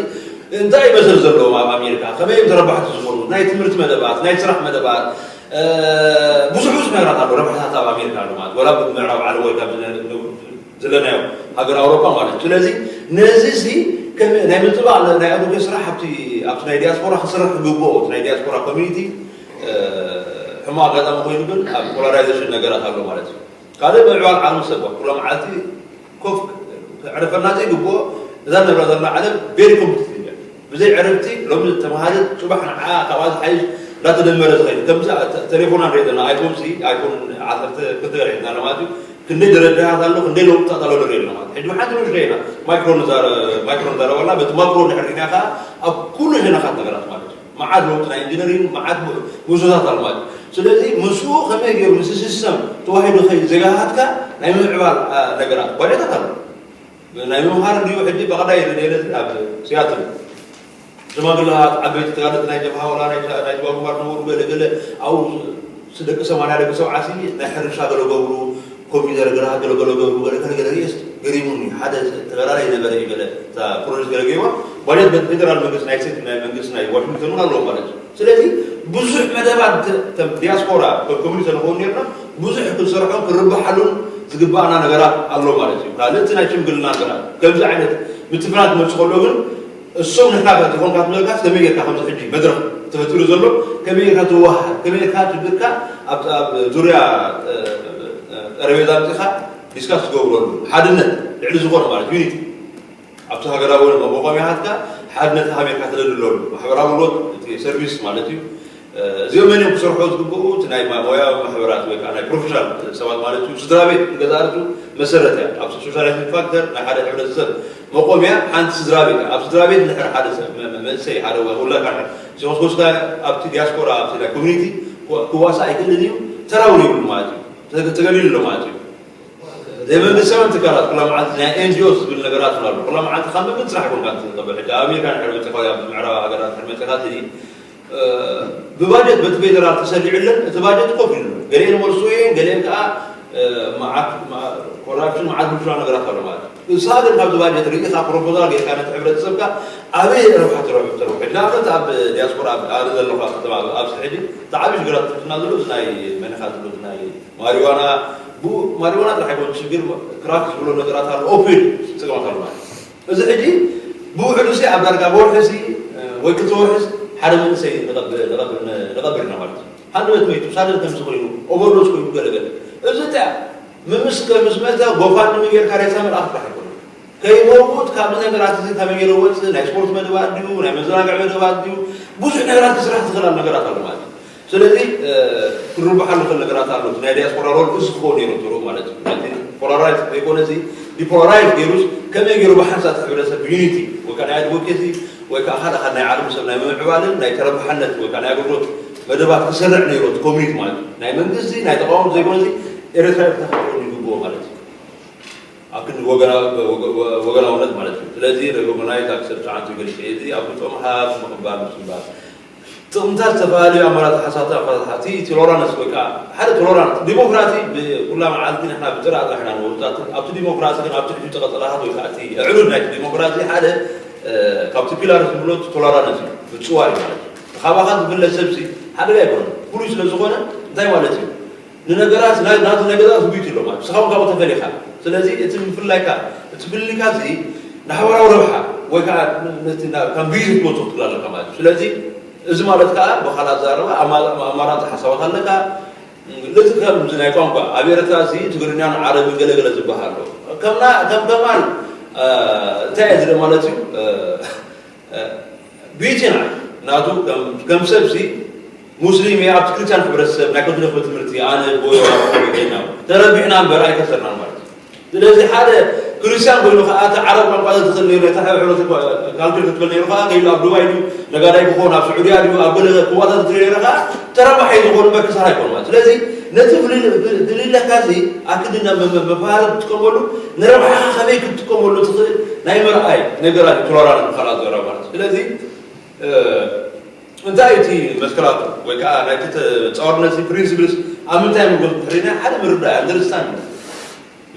እንታይ ይመስል ዘለዎም ኣብ ኣሜሪካ ከመይ እዮም ተረባሕቲ ዝኾኑ ናይ ትምህርቲ መደባት ናይ ስራሕ መደባት ብዙሕ ብዙሕ ነገራት ኣሎ ረብሓታት ኣብ ኣሜሪካ ኣሎ ማለት ወላ ብምዕራብ ዓለም ወይ ካብ ዘለናዮ ሃገር ኣውሮፓ ማለት እዩ ስለዚ ነዚ ሲ ናይ ምጥባቕ ናይ ኣድቮኬሲ ስራሕ ኣብቲ ናይ ዲያስፖራ ክስራሕ ክግብኦ ናይ ዲያስፖራ ኮሚኒቲ ሕሞ ኣጋጣሚ ኮይኑ ግን ኣብ ፖላራይዜሽን ነገራት ኣሎ ማለት እዩ ካልእ ምዕባል ዓለም ሰብ ኩሎም ዓልቲ ኮፍ ክዕረፈልና ዘይግብኦ እዛ ንብራ ዘለና ዓለም very competitive እያ። ብዘይ ዕረፍቲ ሎሚ ተምሃረ ጽባሕ ንዓ ካብኣ ዝሓይሽ እንዳተደመረ ዝኸይድ። ከምዚ ተ-፣ ቴሌፎና ንሪኦ ዘለና ኣይፎን ሲ፣ ኣይፎን ዓሰርተ ክልተ ገለ ሒዝና ኣለና ማለት እዩ። ክንደይ ደረጃታት ኣሎ፣ ክንደይ ለውጥታት ኣሎ ንርኢ ኣለና ማለት እዩ። ሕጂ ብሓንቲ ንእሽቶ ኢና ማይክሮ ንዛረ-፣ ማይክሮ ንዛረብ ኣለና። በቲ ማክሮ እንድሕር ርኢና ከኣ ኣብ ኩሉ ሸነኻት ነገራት ማለት እዩ። መዓት ለውጢ ናይ ኢንጂነሪንግ፣ መዓት ሙ-፣ ምህዞታት ኣሎ ማለት እዩ። ስለዚ ምስኡ ከመይ ገይሩ ምስቲ ሲስተም ተዋሂዱ ከይዱ ዜጋታትካ ናይ ምምዕባል፣ አ፣ ነገራት ባጀታት ኣሎ። ናይ ምምሃር እንዲሁ ሕጂ ብቐዳይ ነይረ ኣብ ሲያትል ሽማግለታት ዓበይቲ ተጋደልቲ ናይ ጀብሃ ወላ ናይ ናይ ጅባጉማር ነበሩ ገለ ገለ ኣብኡ ደቂ ሰማንያ ደቂ ሰብዓ ሲ ናይ ሕርሻ ገለ ገብሩ ኮምፒውተር ግራ ገለ ገለ ገብሩ ገለ ገለ ገለ ሪኤስ ገሪሙኒ ሓደ ተጋዳላይ ነበረ እዩ ገለ እታ ፕሮጀክት ገለ ገይርዋ ባጀት በቲ ፌደራል መንግስቲ ናይ ስቴት ናይ መንግስቲ ናይ ዋሽንግተን እውን ኣለዎ ማለት እዩ። ስለዚ ብዙሕ መደባት ከም ዲያስፖራ ከም ኮሚኒቲ ንኸውን ነርና ብዙሕ ክንሰርሖ ክንርብሓሉን ዝግባኣና ነገራት ኣሎ ማለት እዩ። ካልእ እቲ ናይ ሽምግልና ነገራት ከምዚ ዓይነት ምትፍናት ክመፅእ ከሎ ግን እሶም ንሕና ዝኾንካ ትብለካ ከመይ ጌርካ ከምዚ ሕጂ መድረኽ ተፈጢሩ ዘሎ ከመይ ጌርካ ትወሃድ ከመይ ጌርካ ትብልካ ኣብ ኣብ ዙርያ ጠረቤዛ ምፅኻ ዲስካስ ትገብረሉ ሓድነት ልዕሊ ዝኾነ ማለት ዩኒቲ ኣብቲ ሃገራዊ መቋቋሚያታትካ ሓድነትካ ከመይ ጌርካ ተደልድለሉ ማሕበራዊ ህይወት እቲ ሰርቪስ ማለት እዩ። እዚኦም መን እዮም ክሰርሑ ዝግብኡ? እቲ ናይ ማ-፣ ሞያዊ ማሕበራት ወይ ከዓ ናይ ፕሮፌሽናል ሰባት ማለት እዩ። ስድራ ቤት ንገዛእ ርእሱ መሰረት እያ። ኣብ ሶሻላይዜሽን ፋክተር ናይ ሓደ ሕብረተሰብ መቆምያ ሓንቲ ስድራ ቤት እያ። ኣብ ስድራ ቤት እንድሕር ሓደ ሰብ መ-፣ መ-፣ መንእሰይ ሓደ ወ-፣ ውላድካ እንድሕር ሲኮስኮስካ ኣብቲ ዲያስፖራ ኣብቲ ናይ ኮሚኒቲ ክዋ-፣ ክዋሳእ ኣይክእልን እዩ። ተራ እውን የብሉ ማለት እዩ። ተገ-፣ ተገሊሉ ኣሎ ማለት እዩ። ዘይመንግስታውያን ትካላት ኩላ መዓልቲ ናይ ኤን ጂ ኦ ዝብል ነገራት እውን ኣሎ። ኩላ መዓልቲ ካብ ምግብን ስራሕ ይኮንካ ትቐበል። ሕጂ ኣብ ኣሜሪካ እንድሕር መፂኻ ወይ ኣብ ምዕራብ ሃገራት እንድሕር መፂኻ ትዲ ብባጀት በቲ ፌደራል ተሰሊዑለን እቲ ባጀት ኮፍ ኢሉ ገሊአን መልሱ እየን ገሊአን ከዓ መዓት ኮራፕሽን መዓት ብልሽዋ ነገራት ኣሎ ማለት እዩ። ንስኻ ግን ካብዚ ባጀት ርኢኻ ፕሮፖዛል ጌርካ ነቲ ሕብረተሰብካ ኣበይ ረብሓ ትረብሕ ትረብሕ ንኣብነት ኣብ ዲያስፖራ ኣብ ኣነ ዘለኹ ኣብ ከተማ ኣብዚ ሕጂ እቲ ዓብዪ ሽግራት ትፍትና ዘሎ እዚ ናይ መኒኻ ዝብሎ ናይ ማሪዋና ብኡ ማሪዋና ጥራሕ ኣይኮነ ሽግር ክራክ ዝብሎ ነገራት ኣሎ ኦፒድ ፀገማት ኣሎ ማለት እዩ። እዚ ሕጂ ብውሕዱ ሲ ኣብ ዳርጋ ብወርሒ ሲ ወይ ክልተ ወርሒ ሓደ መንእሰይ ንቐብር ኢና ማለት እዩ። ሃንደበት መይቱ ሳደን ከምዚ ኮይኑ ኦቨርዶዝ ኮይኑ ገለገለ እዚ እንታይ ምስ ምስ መተ ጎፋንድሚ ጌርካ ሬሳ መልኣኽ ጥራሕ ኣይኮነ ከይመውት ካብዚ ነገራት እዚ ከመይ ገይረ ወፅእ ናይ ስፖርት መደባት ድዩ ናይ መዘናግዒ መደባት ድዩ ብዙሕ ነገራት ክስራሕ ዝኽእል ነገራት ኣሎ ማለት እዩ። ስለዚ ክንርብሓሉ ክእል ነገራት ኣሎ ናይ ዲያስፖራ ሮል እዚ ክኸውን ነይሩ ትሩ ማለት እዩ። ፖላራይዝ ዘይኮነ እዚ ዲፖላራይዝ ገይሩስ ከመይ ገይሩ ብሓንሳእ ሕብረተሰብ ዩኒቲ ወይ ከዓ ናይ ኣድቮኬሲ ወይ ከዓ ሓደ ሓደ ናይ ዓለም ሰብ ናይ ምምዕባልን ናይ ተረባሓነት ወይ ከዓ ናይ ኣገልግሎት መደባት ክሰርዕ ነይሩ እቲ ኮሚኒቲ ማለት እዩ። ናይ መንግስቲ ናይ ተቃወምቲ ዘይኮነ እዚ ኤርትራ ተፈጥሮ ይግብኦ ማለት እዩ። ኣብ ክንዲ ወገናውነት ማለት እዩ። ስለዚ ሬኮግናይዝ ኣክሰፕት ዓንቱ ገልጸ እዚ ኣብ ምጥምሃር ምቕባል ምስምባር ጥቕምታት ዝተፈላለዩ ኣማራፂ ሓሳብታት ኣፈታትሓ እቲ ቶሎራንስ ወይ ከዓ ሓደ ቶሎራንስ ዲሞክራሲ ብኩላ መዓልቲ ንሕና ብጥራእ ጥራሕ ኢና ንወጣት ኣብቲ ዲሞክራሲ ግን ኣብቲ ሕጂ ተቐፀላታት ወይ ከዓ እቲ ኣዕኑድ ናይቲ ዲሞክራሲ ሓደ ካብቲ ፒላር ዝብሎ ቶሎራንስ እዩ ምፅዋር እዩ ማለት እዩ። ካባኻ ዝፍለ ሰብሲ ሓደጋ ኣይኮነን ፍሉይ ስለ ዝኾነ እንታይ ማለት እዩ ንነገራት ናይ ናቱ ነገራት ህጉይት ኢሎም ማለት ንስኻ እውን ካብኡ ተፈሊኻ ስለዚ እቲ ምፍልላይካ እቲ ፍልልካ እዚ ንሓበራዊ ረብሓ ወይ ከዓ ነቲ ካብ ግዜ ክትወፅኦ ትኽእል ኣለካ ማለት እዩ ስለዚ እዚ ማለት ከዓ ብካልእ ኣዘራርባ ኣማራፂ ሓሳባት ኣለካ ልክ ከምዚ ናይ ቋንቋ ኣብ ኤርትራ እዚ ትግርኛን ዓረብን ገለገለ ዝበሃል ኣሎ ከም ከማን እንታይ እዚ ማለት እዩ ቢቲና ናቱ ከም ሰብሲ ሙስሊም እየ ኣብቲ ክርስቲያን ሕብረተሰብ ናይ ከቶሊክ ቤት ትምህርቲ ኣነ ቦዮ ኢና ተረቢሕና እምበር ኣይከሰርናን ማለት እዩ። ስለዚ ሓደ ክርስቲያን ኮይኑ ከዓ እቲ ዓረብ ቋንቋ ዘትኽእል ነይሩ ነታ ሕብረተሰብ ካልቸር ክትብል ነይሩ ከዓ ከይሉ ኣብ ዱባይ ድዩ ነጋዳይ ክኾን ኣብ ስዑድያ ድዩ ኣብ ገለ ክዋታት ዝትሪ ነይሩ ከዓ ተረባሒ ዝኾኑ እምበር ክሳራ ኣይኮኑ ማለት ስለዚ ነቲ ፍልልካ እዚ ኣክድና መፋሃሪ ክትጥቀመሉ ንረብሓኻ ከመይ ክትጥቀመሉ ትኽእል ናይ ምርኣይ ነገራት እዩ ቶለራንስ ብካልኣት ዘረባ ማለት እዩ ስለዚ እንታይ እቲ መትከላቱ ወይ ከዓ ናይቲ ተፃዋርነት ፕሪንስፕልስ ኣብ ምንታይ ምጎት ምሕሪና ሓደ ምርዳእ ኣንደርስታንድ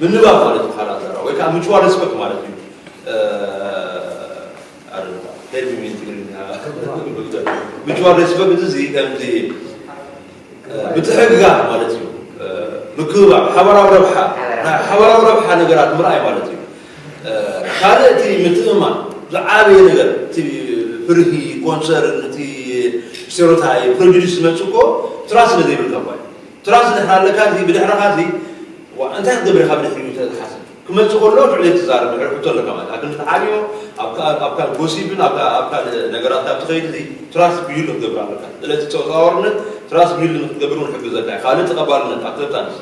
ምንባብ ማለት እዩ ካልኣት ዘረባ ወይ ከዓ ሙቹዋል ሪስፐክት ማለት እዩ ሄልሚ ትግርኛ ሙቹዋል ሪስፐክት እዚ ከምዚ ምትሕግጋዝ ማለት እዩ። ምክብባር፣ ሓበራዊ ረብሓ፣ ናይ ሓበራዊ ረብሓ ነገራት ምርኣይ ማለት እዩ። ካልእ እቲ ምትእምማን ዝዓበየ ነገር እቲ ፍርሂ፣ ኮንሰርን፣ እቲ ስቴሮታይፕ፣ ፕሬጁዲስ ዝመፅእ እኮ ትራስት ስለ ዘይብልካ እኳ እዩ። ትራስት ድሕሪ ኣለካ እዚ ብድሕርኻ እዚ እንታይ ክትገብር ኢኻ ብድሕሪኡ ተሓስብ ክመጽእ ከሎ ትዕሌት ትዛረብ ድሕሪ ሕቶ ኣለካ ማለት ኣብ ክንዲ ተዓብዮ ኣብ ካልእ ጎሲፕን ኣብ ካልእ ነገራት ካብ ትኸይድ እዚ ትራስት ቢልድ ክትገብር ኣለካ። ስለዚ ተዛዋርነት ትራስት ቢልድ ክትገብር እውን ሕግዘካ እዩ። ካልእ ተቐባልነት ኣብ ተብታንስ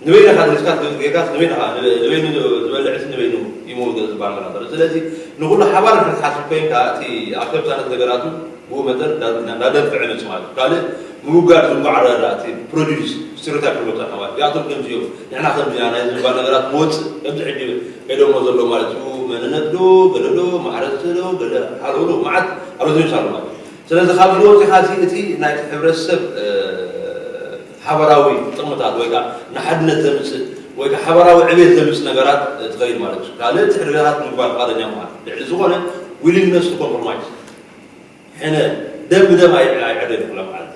ንበይንኻ ሪስካ ጌርካ ንበይንኻ ንበይኑ ዝበልዕስ ንበይኑ ይመውት ዝበሃል ነገር ኣሎ። ስለዚ ንኹሉ ሓባር ክትሓስብ ኮይንካ እቲ ኣብ ተብታነት ነገራቱ ብኡ መጠን እንዳደንፍዐ መጽእ ማለት እዩ። ካልእ ምውጋድ ዝንጓዕ ረዳእቲ ፕሮዲስ ስቴሪዮታይፕ ንበልቶ ኣሕዋት እዚኣቶም ከምዚ እዮም ንሕና ከምዚ ኢና ናይ ዝንባል ነገራት መወፅእ ከምዚ ሕጂ ከይዶሞ ዘሎ ማለት እዩ። መንነት ዶ ገለ ዶ ማዕረቲ ዶ ገለ ሓለውሎ መዓት ኣሎዚምስ ኣሎ ማለት እዩ። ስለዚ ካብ ዝወፅኻ እቲ ናይቲ ሕብረተሰብ ሓበራዊ ጥቕምታት ወይ ከዓ ንሓድነት ዘምፅእ ወይ ከዓ ሓበራዊ ዕቤት ዘምፅእ ነገራት ትኸይድ ማለት እዩ። ካልእ ትሕድጋታት ምግባር ፍቓደኛ ምዃን ልዕሊ ዝኾነ ዊሊንግነስ ቱ ኮምፕሮማይዝ ሕነ ደም ብደም ኣይዕደል ኩላ መዓልቲ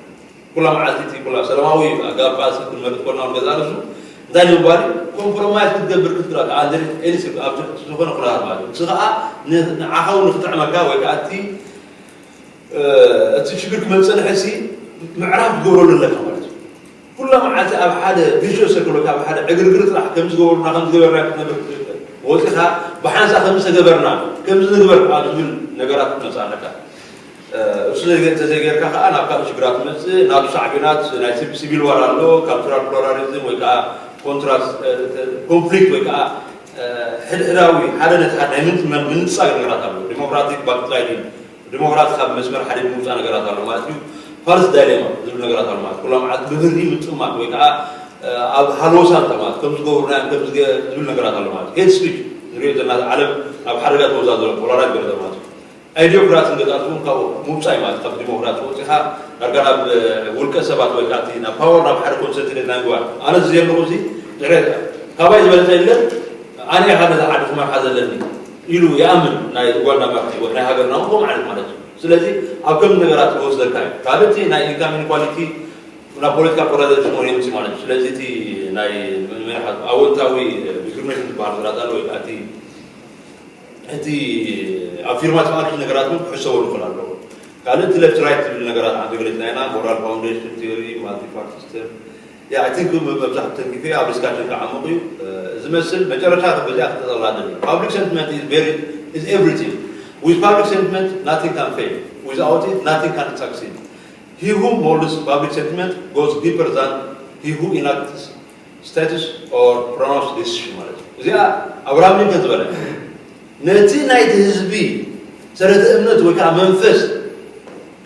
ኩላ መዓልቲ እቲ ኩላ ሰላማዊ ኣጋብ ቃልሲ ክንመርጥ ኮና ገዛ ርሱ እንታይ ንምባል ኮምፕሮማይዝ ክትገብር ክትግራ ከዓንድሪ ኤሊስ ኣብ ዝኾነ ኩነታት ማለት እዩ። ንስ ከዓ ንዓኸው ንክጥዕመካ ወይ ከዓ እቲ እቲ ሽግር ክመፅእ ንሕሲ ምዕራፍ ትገብረሉ ኣለካ ማለት እዩ። ኩላ መዓልቲ ኣብ ሓደ ቪሽዮ ሰርክል ካብ ሓደ ዕግርግር ጥራሕ ከም ዝገበሩና ከም ዝገበርና ክትነብር ወፂኻ ብሓንሳ ከም ዝተገበርና ከም ዝንግበር ኣብ ዝብል ነገራት ክትመፅእ ኣለካ። እሱ ተዘይጌርካ ከዓ ናብ ካልእ ሽግራት ትመፅእ ናብ ሳዕቤናት ናይ ሲቪል ዋር ኣሎ ካልቸራል ፕሉራሊዝም ወይ ከዓ ኮንትራስት ኮንፍሊክት ወይ ከዓ ሕድሕዳዊ ሓደ ነቲ ሓደ ናይ ምንፃግ ነገራት ኣሎ ዲሞክራቲክ ባክስላይዲንግ ዲሞክራሲ ካብ መስመር ሓደ ምውፃእ ነገራት ኣሎ ማለት እዩ። ፋልስ ዳይሌማ ዝብል ነገራት ኣሎ ማለት ኩላ መዓልቲ ብፍርዲ ምጥማት ወይ ከዓ ኣብ ሃልወሳን ተማት ከም ዝገብሩና ከም ዝብል ነገራት ኣሎ ማለት ሄድ ስፒች ንሪኦ ዘለና ዓለም ኣብ ሓደጋ ተወዛ ዘሎ ፖላራይዝ ገለ ማለት እዩ። ኣይዲዮክራሲ ገዛእቲ እውን ካብኡ ምውፃእ ማለት ካብ ዲሞክራሲ ወፂኻ ዳርጋ ናብ ውልቀ ሰባት ወይ ከዓ ናብ ፓወር ናብ ሓደ ኮንሰንትሬት ናይ ምግባር ኣነ እዚ ዘለኹ እዚ ድሕሪ ካባይ ዝበለፀ የለን ኣነ ኢኻ ነዛ ዓዲ ክመርሓ ዘለኒ ኢሉ ይኣምን ናይ ኡጋንዳ መራሒ ወይ ናይ ሃገርና እውን ከምኡ ዓይነት ማለት እዩ። ስለዚ ኣብ ከም ነገራት ክወስደካ እዩ። ካልእ እቲ ናይ ኢንካም ኢንኳሊቲ ናብ ፖለቲካ ፖላራይዜሽን ወደ ምፅእ ማለት እዩ። ስለዚ እቲ ናይ ኣወንታዊ ዲስክሪሚኔሽን ዝበሃል ስርዓት ኣሎ ወይ ከዓ እቲ እቲ ኣፊርማቲቭ ኣክሽን ነገራት እውን ክሕሰበሉ ክኽእል ኣለዎ። ካልእ እቲ ሌፍት ራይት ዝብል ነገራት ዓንተ ገሊፅና ኢና ሞራል ፋውንዴሽን ቲዮሪ ማልቲ ፓርቲ ሲስተም ያ I think መብዛሕቱ ተንኪፈ ኣብ ዲስካሽን ክዓምቕ እዩ ዝመስል መጨረሻ በዚኣ ክተጠቓልል እዩ። Public sentiment is very is everything. With public sentiment nothing can fail. Without it nothing can succeed. He who molds public sentiment goes deeper than he who enacts status or pronounce decision ማለት እዩ። እዚኣ ኣብርሃም ሊንከን ዝበለ ነቲ ናይቲ ህዝቢ ሰረተ እምነት ወይ ከዓ መንፈስ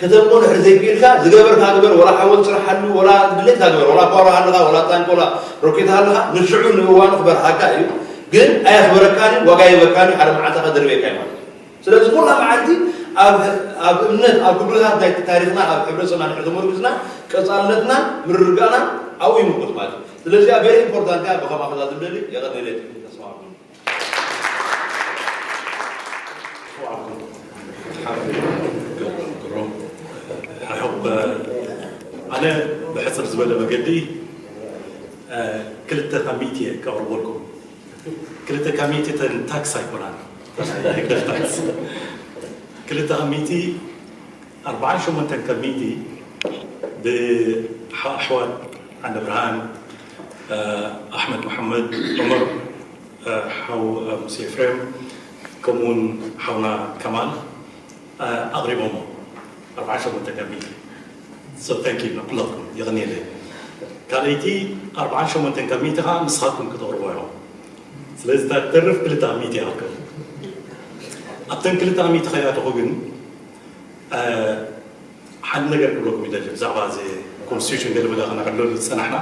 ከተምቦ ድሕሪ ዘይክኢልካ ዝገበርካ ግበር ወላ ሓወል ስርሓሉ ወላ ድሌትካ ግበር ወላ ፓወር ሃለካ ወላ ታንክ ወላ ሮኬት ሃለካ ንሽዑ ንእዋኑ ክበርሃካ እዩ ግን ኣየኽበረካን እዩ ዋጋ የበካን እዩ ሓደ መዓልታ ከደርብየካ እዩ ማለት እዩ። ስለዚ ኩላ መዓልቲ ኣብ እምነት ኣብ ክብርታት ናይ ታሪኽና ኣብ ሕብረተሰብና ንሕተመርኩስና ቀፃልነትና ምርርጋእና ኣብኡ ይምርኩስ ማለት እዩ። ስለዚ ያ ቬሪ ኢምፖርታንት እያ ብኸማ ከዛ ዝብለሊ የቐኒለይ ተስማዕኩም። ኣነ ብሕፅር ዝበለ መገዲ ክልተ ካብ ሚእቲ እየ ከቕርበልኩም። ክልተ ካብ ሚእቲ ተን ታክስ ኣይኮናን ህግደፍ ታክስ ክልተ ካብ ሚእቲ ኣርባዓን ሸሞንተን ካብ ሚእቲ ብኣሕዋት ዓንደ ብርሃን ኣሕመድ መሓመድ ዑመር ሓው ሙሴ ኤፍሬም ከምኡውን ሓውና ከማል ኣቕሪቦሞ ኣርባዓን ሸሞንተን ካብ ሚእቲ so thank you ንኩላትኩም የቐንየለይ ካልኣይቲ ኣርባዓን ሸሞንተን ካብ ሚእቲ ከዓ ንስኻትኩም ክተቕርቦ ኢኹም ስለዚ እታ ትተርፍ ክልተ ኣብ ሚእቲ ይኣክል ኣብተን ክልተ ኣብ ሚእቲ ከይኣተኹ ግን ሓደ ነገር ክብለኩም ይደሊ ብዛዕባ እዚ ኮንስቲቱሽን ገለመለ ከነዕለሉ ዝፀናሕና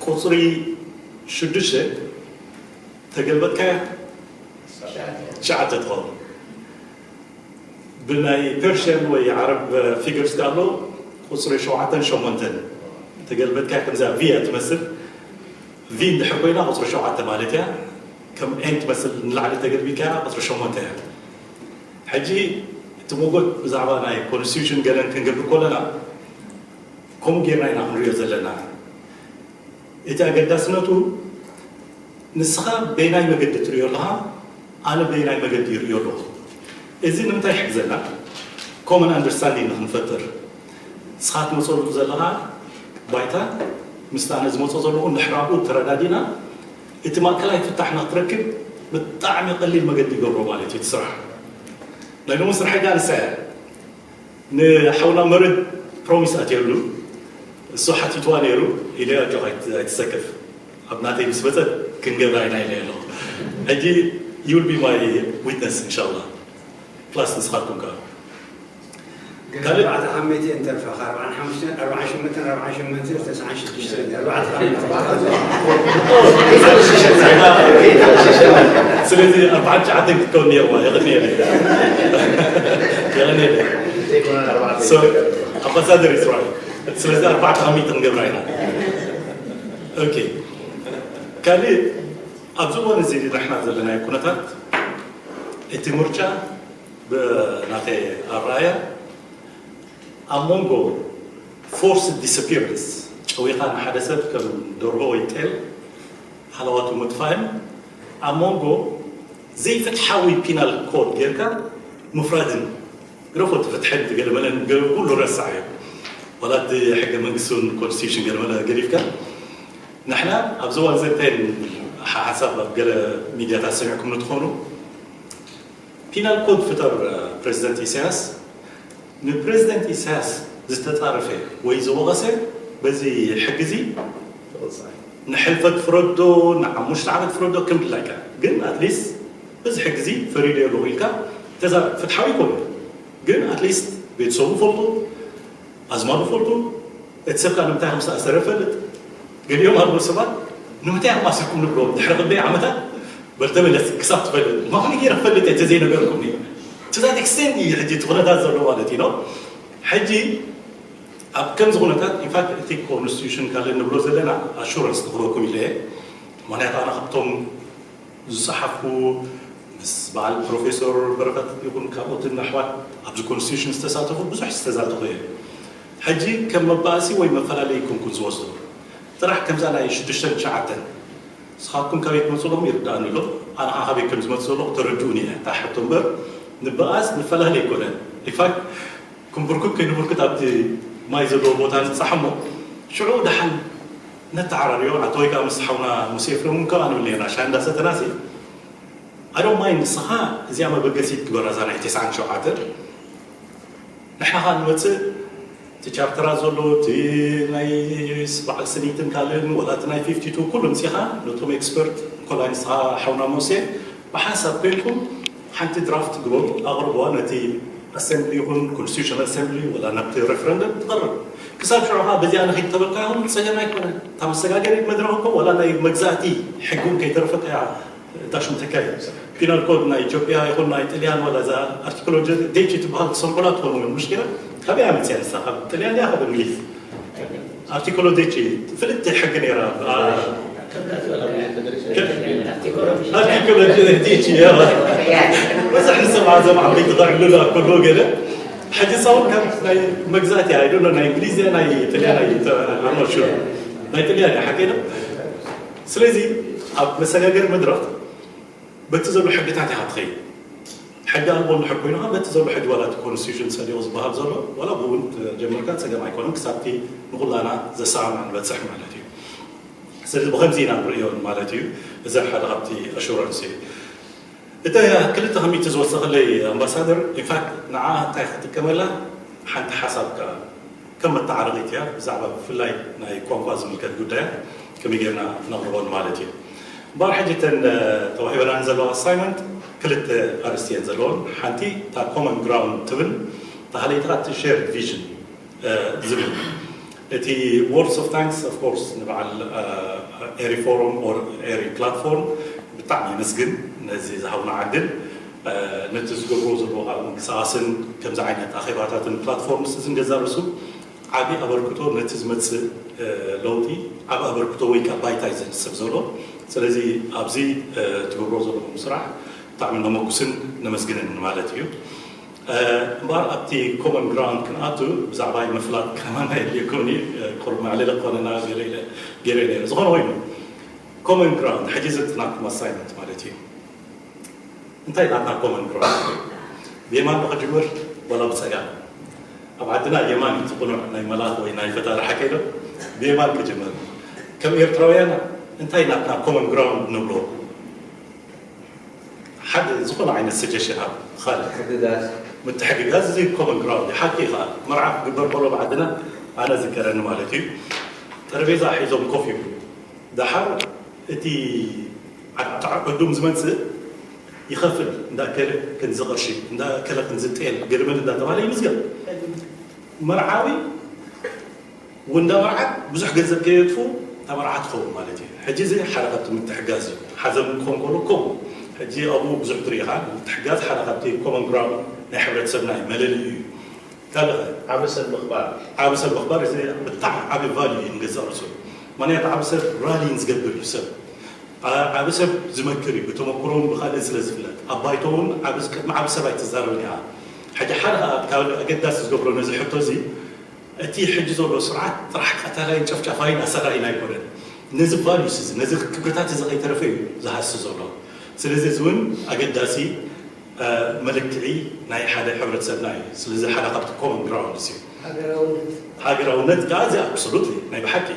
ቁፅሪ ሽዱሽተ ተገልበጥካያ ትሽዓተ ትኸውን ብናይ ፐርሽያን ወይ ዓረብ ፊገርስ ኣሎ ቁፅሪ ሸውዓተን ሸሞንተን ተገልበጥካ ከምዛ ቪ እያ ትመስል ቪ እንድሕር ኮይና ቁፅሪ ሸውዓተ ማለት እያ ከም ኤን ትመስል ንላዕሊ ተገልቢካ ቁፅሪ ሸሞንተ እያ ሕጂ እቲ ሞጎት ብዛዕባ ናይ ኮንስቲቱሽን ገለን ክንገብር ከለና ከምኡ ጌርና ኢና ክንሪኦ ዘለና እቲ ኣገዳስነቱ ንስኻ በይናይ መገዲ ትሪኦ ኣለኻ ኣነ በይናይ መገዲ ይሪኦ ኣለኹ እዚ ንምንታይ ይሕግዘና common understanding ንክንፈጥር ንስኻ ትመፀሉ ዘለኻ ባይታ ምስቲ ኣነ ዝመፆ ዘለኹ ንሕራቡ ተረዳዲና እቲ ማእከላይ ፍታሕ ንክትረክብ ብጣዕሚ ቀሊል መገዲ ይገብሮ ማለት እዩ እቲ ስራሕ። ናይ ሎሚ ስራሕ ጋ ንሳ እያ። ንሓውና መረድ ፕሮሚስ ኣትየሉ፣ እሱ ሓቲትዋ ነይሩ ኢለ፣ ኣጆኻ ኣይት- ኣይትሰከፍ፣ ኣብ ናተይ ምስ መጸት ክንገብራ ኢና ኢለ ኣለኹ። ሕጂ you will be my witness ኢንሻላህ። ፕላስ ንስኻትኩም ከኣ ካልእ ኣርባዕተ ዓመት እየ እንተርፋ፣ ካብ ኣርባዓን ሓሙሽተን፣ ኣርባዓን ሸሞንተን፣ ኣርባዓን ሸሞንተን፣ ተስዓን ሽዱሽተን፣ ኣርባዕተ ዓመት። ስለዚ ኣርባዓን ትሽዓተን ክትከውን ነይርዋ። የቐንየለይ። የቐንየለይ። So ኣምባሳደር ኢስራኤል፣ ስለዚ ኣርባዕተ ካብ ሚእቲ ክንገብራ ኢና። ኦኬ። ካልእ ኣብዚ እዋን እዚ ንሕና ዘለናዮ ኩነታት፣ እቲ ምርጫ ብናተይ ኣረኣያ ኣብ መንጎ forced disappearance፣ ጨዊኻ ንሓደ ሰብ ከም ደርሆ ወይ ጤል ሃለዋቱ ምጥፋእን፣ ኣብ መንጎ ዘይፍትሓዊ ፒናል ኮድ ጌርካ ምፍራድን፣ ግረፎ እቲ ፍትሕን እቲ ገለመለን ገ- ኩሉ ረሳዕ እዩ። ዋላ እቲ ሕገ መንግስቲ እውን ኮንስቲቱሽን ገለመለ ገዲፍካ፣ ንሕና ኣብዚ እዋን ዘንተን ሓሳብ ኣብ ገለ ሚድያታት ሰሚዕኩም ንትኾኑ፣ ፒናል ኮድ ፍጠር ፕሬዚደንት ኢሳያስ፣ ንፕሬዚደንት ኢሳያስ ዝተጻረፈ ወይ ዝወቐሰ በዚ ሕጊ እዚ ንሕልፈት ፍረዶ፣ ንሓሙሽተ ዓመት ፍረዶ ከም ድላይካ። ግን ኣትሊስት በዚ ሕጊ እዚ ፈሪደ ኣለኹ ኢልካ ተዛረብ። ፍትሓዊ ይኮኑ። ግን ኣትሊስት ቤተሰቡ ፈልጡ፣ ኣዝማዱ ፈልጡ፣ እቲ ሰብ ከዓ ንምንታይ ከም ዝተኣሰረ ፈልጥ። ገሊኦም ኣለዉ ሰባት ንምንታይ እዮም ኣሲርኩም ንብሎ ድሕሪ ክንደይ ዓመታት በል ተመለስ ክሳብ ትፈልጥ። ማኹን ገይረ ክፈልጥ እየ ተዘይነገርኩም እዩ። To that extent እዩ ሕጂ እቲ ኩነታት ዘሎ ማለት እዩ። ሕጂ ኣብ ከምዚ ኩነታት ኢንፋክት እቲ ኮንስቲቱሽን ካልእ ንብሎ ዘለና ኣሹረንስ ንክበኩም ኢለ እየ። ምክንያቱ ኣነ ካብቶም ዝፀሓፍኩ ምስ በዓል ፕሮፌሰር በረኸት ይኹን ካልኦትን ኣሕዋት ኣብዚ ኮንስቲቱሽን ዝተሳተፉ ብዙሕ ዝተዛተኹ እየ። ሕጂ ከም መባእሲ ወይ መፈላለይ ኣይኮንኩን ዝወስዶ። ጥራሕ ከምዛ ናይ ሽዱሽተን ትሽዓተን ንስኻትኩም ካበይ ትመፅሎም ይርዳእኒ ኣሎ። ኣነ ከዓ ካበይ ከም ዝመፅእ ዘለኹ ተረድኡኒ እየ። እታ ሕቶ እምበር ንበኣስ ንፈላለ ኣይኮነን። ኢንፋክት ክንብርኩት ከይንብርኩት ኣብቲ ማይ ዘለዎ ቦታ ንብፃሕ እሞ ሽዑ ደሓን ነተዓራርዮ። ኣቶ ወይ ከዓ ምስ ሓውና ሙሴ ኤፍሬም እውን ከምኣ ንብል ነርና። ሻሂ እንዳሰተናሲ ኣዶም ማይ ንስኻ እዚኣ መበገሲት ግበራ እዛ ናይ ተስዓን ሸውዓተን። ንሕና ኸዓ ንመፅእ እቲ ቻርተራት ዘሎ እቲ ናይ በዓል ስኒትን ካልእን ወላ እቲ ናይ ፊፍቲ ቱ ኩሉ ምፂኻ ነቶም ኤክስፐርት ኮላይ ንስኻ ሓውና ሙሴ ብሓንሳብ ኮይንኩም ሓንቲ ድራፍት ግበሩ ኣቕርብዋ ነቲ ኣሰምብሊ ይኹን ኮንስቲቱሽን ኣሰምብሊ ወላ ናብቲ ሬፈረንደም ትቐርብ። ክሳብ ሽዑ ኸዓ በዚኣ ንኺድ ተበልካ ይኹን ፀገም ኣይኮነን። እታ መሰጋገሪት መድረኽ እኮ ወላ ናይ መግዛእቲ ሕጊ እውን ከይተረፈት እያ እታ ሽም ተካይድ። ፒናል ኮድ ናይ ኢትዮጵያ ይኹን ናይ ጥልያን ወላ እዛ ኣርቲክሎ ዴቺ ትበሃል ትሰምዑላ ትኾኑ እዮም። ምሽ ገለ ካበይ ኣመፅያ ንሳ ካብ ጥልያን ድያ ካብ እንግሊዝ? ኣርቲክሎ ዴቺ ፍልጥቲ ሕጊ ነይራ። ኣርቲክሎ ዴቺ ብዙሕ ንሰምዓ እዞም ዓበይቲ ከዕልሉ ከለዉ ገለ ሕጂ ሳውን ካብ ናይ መግዛእቲ እያ ኣይደሎ ናይ እንግሊዝ እያ ናይ ጥልያን ናይ ኣኖሹ ናይ ጥልያን እያ ሓቂ ዶ? ስለዚ ኣብ መሰጋገሪ መድረኽ በቲ ዘሎ ሕግታት ኢኻ ትኸይድ። ሕጊ ኣልቦ እንድሕር ኮይኑ ከዓ በቲ ዘሎ ሕጊ ዋላ እቲ ኮንስቲቱሽን ፀዲቑ ዝበሃል ዘሎ ዋላ ብኡ እውን ተጀመርካ ፀገም ኣይኮነን ክሳብቲ ንኩላና ዘሰማምዕ ንበፅሕ ማለት እዩ። ስለዚ ብከምዚ ኢና ንርእዮ ማለት እዩ። እዚ ሓደ ካብቲ ኣሹራንስ እዩ። እተ ክልተ ከሚቲ ዝወሰኸለይ ኣምባሳደር ኢንፋክት ንዓ እንታይ ክጥቀመላ ሓንቲ ሓሳብ ከዓ ከም መተዓረቒት እያ ብዛዕባ ብፍላይ ናይ ቋንቋ ዝምልከት ጉዳያት ከመይ ጌርና ክነቕርቦ ማለት እዩ። እምበኣር ሕጂ እተን ተዋሂበናን ዘለዋ ኣሳይመንት ክልተ ኣርእስቲ እየን ዘለዎን። ሓንቲ እታ ኮመን ግራውንድ ትብል፣ እታ ካልኣይቲ ከዓ እቲ ሼርድ ቪዥን ዝብል። እቲ words of thanks of course ንበዓል ኤሪ ፎረም or ኤሪ ፕላትፎርም ብጣዕሚ የመስግን ነዚ ዝሃቡና ዕድል። ነቲ ዝገብሮ ዘለዎ ከዓ ምንቅስቃስን ከምዚ ዓይነት ኣኼባታትን ፕላትፎርምስ እዚ እንገዛ ርእሱ ዓቢ ኣበርክቶ ነቲ ዝመጽእ ለውጢ ዓቢ ኣበርክቶ ወይ ከዓ ባይታ እዩ ዘንስብ ዘሎ። ስለዚ ኣብዚ ትገብሮ ዘለኹም ስራሕ ብጣዕሚ ነመጉስን ነመስግንን ማለት እዩ። እምበኣር ኣብቲ ኮመን ግራውንድ ክንኣቱ ብዛዕባ ምፍላጥ ከማን ኣየድልየኩምን እዩ። ቁሩብ ማዕለለ ክኾነና ገለ ኢለ ገይረ ነይረ። ዝኾነ ኮይኑ ኮመን ግራውንድ ሕጂ እዚ ናትኩም ኣሳይመንት ማለት እዩ። እንታይ ናትና ኮመን ግራውንድ? ብየማን ዶ ክጅምር ዋላ ብፀጋም? ኣብ ዓድና የማን እዩ እቲ ቅኑዕ ናይ መልኣኽ ወይ ናይ ፈጣሪ ሓቂ ዶ? ብየማን ክጅምር። ከም ኤርትራውያን እንታይ ናትና ኮመን ግራውንድ ንብሎ? ሓደ ዝኾነ ዓይነት ሰጀሽን ሃብ። ካልእ ምትሕግጋዝ ምትሕግጋዝ እዚ ኮመን ግራውንድ ሓቂ ኢኻ። መርዓ ክግበር ከሎ ብዓድና ኣነ ዝከረኒ ማለት እዩ፣ ጠረጴዛ ሒዞም ኮፍ ይብሉ። ደሓር እቲ ዓጣዕ ዕዱም ዝመጽእ ይኸፍል፣ እንዳ ከለ ክንዚ ቅርሺ፣ እንዳ ከለ ክንዚ ጤል ግርምል እንዳተባለ ይምዝገብ። መርዓዊ ወንዳ መርዓት ብዙሕ ገንዘብ ከየጥፉ እታ መርዓ ትኸውን ማለት እዩ። ሕጂ እዚ ሓደ ካብቲ ምትሕጋዝ እዩ። ሓዘን ክኾን ከሎ ከምኡ። ሕጂ ኣብኡ ብዙሕ ትርኢ ኢኻ። ምትሕጋዝ ሓደ ካብቲ ኮመን ግራውንድ ናይ ሕብረተሰብና እዩ፣ መለለዩ እዩ። ካልእ ኸ? ዓበሰ ምኽባር። ዓበሰ ምኽባር እዚ ብጣዕሚ ዓቢ ቫልዩ እዩ ንገዛእ ርእሱ። ምኽንያቱ ዓቢ ሰብ ራሊን ዝገብር እዩ ሰብ። ዓ- ዓቢ ሰብ ዝመክር እዩ፣ ብተመክሮን ብኻልእን ስለ ዝፍለጥ። ኣብ ባይቶ እውን ዓቢ ቅድሚ ዓቢ ሰብ ኣይትዛረብን ኢኻ። ሕጂ ሓደ ካብ ኣገዳሲ ዝገብሮ ነዚ ሕቶ እዚ እቲ ሕጂ ዘሎ ስርዓት ጥራሕ ቀታላይን ጨፍጫፋይን ኣሰራይን ኣይኮነን። ነዚ ቫሉስ እዚ ነዚ ክብርታት እዚ ከይተረፈ እዩ ዝሃሲ ዘሎ። ስለዚ እዚ እውን ኣገዳሲ መለክዒ ናይ ሓደ ሕብረተሰብና እዩ። ስለዚ ሓደ ካብቲ ኮመን ግራውንድስ እዩ። ሃገራውነት ከዓ እዚ ኣብሶሉትሊ ናይ ብሓቂ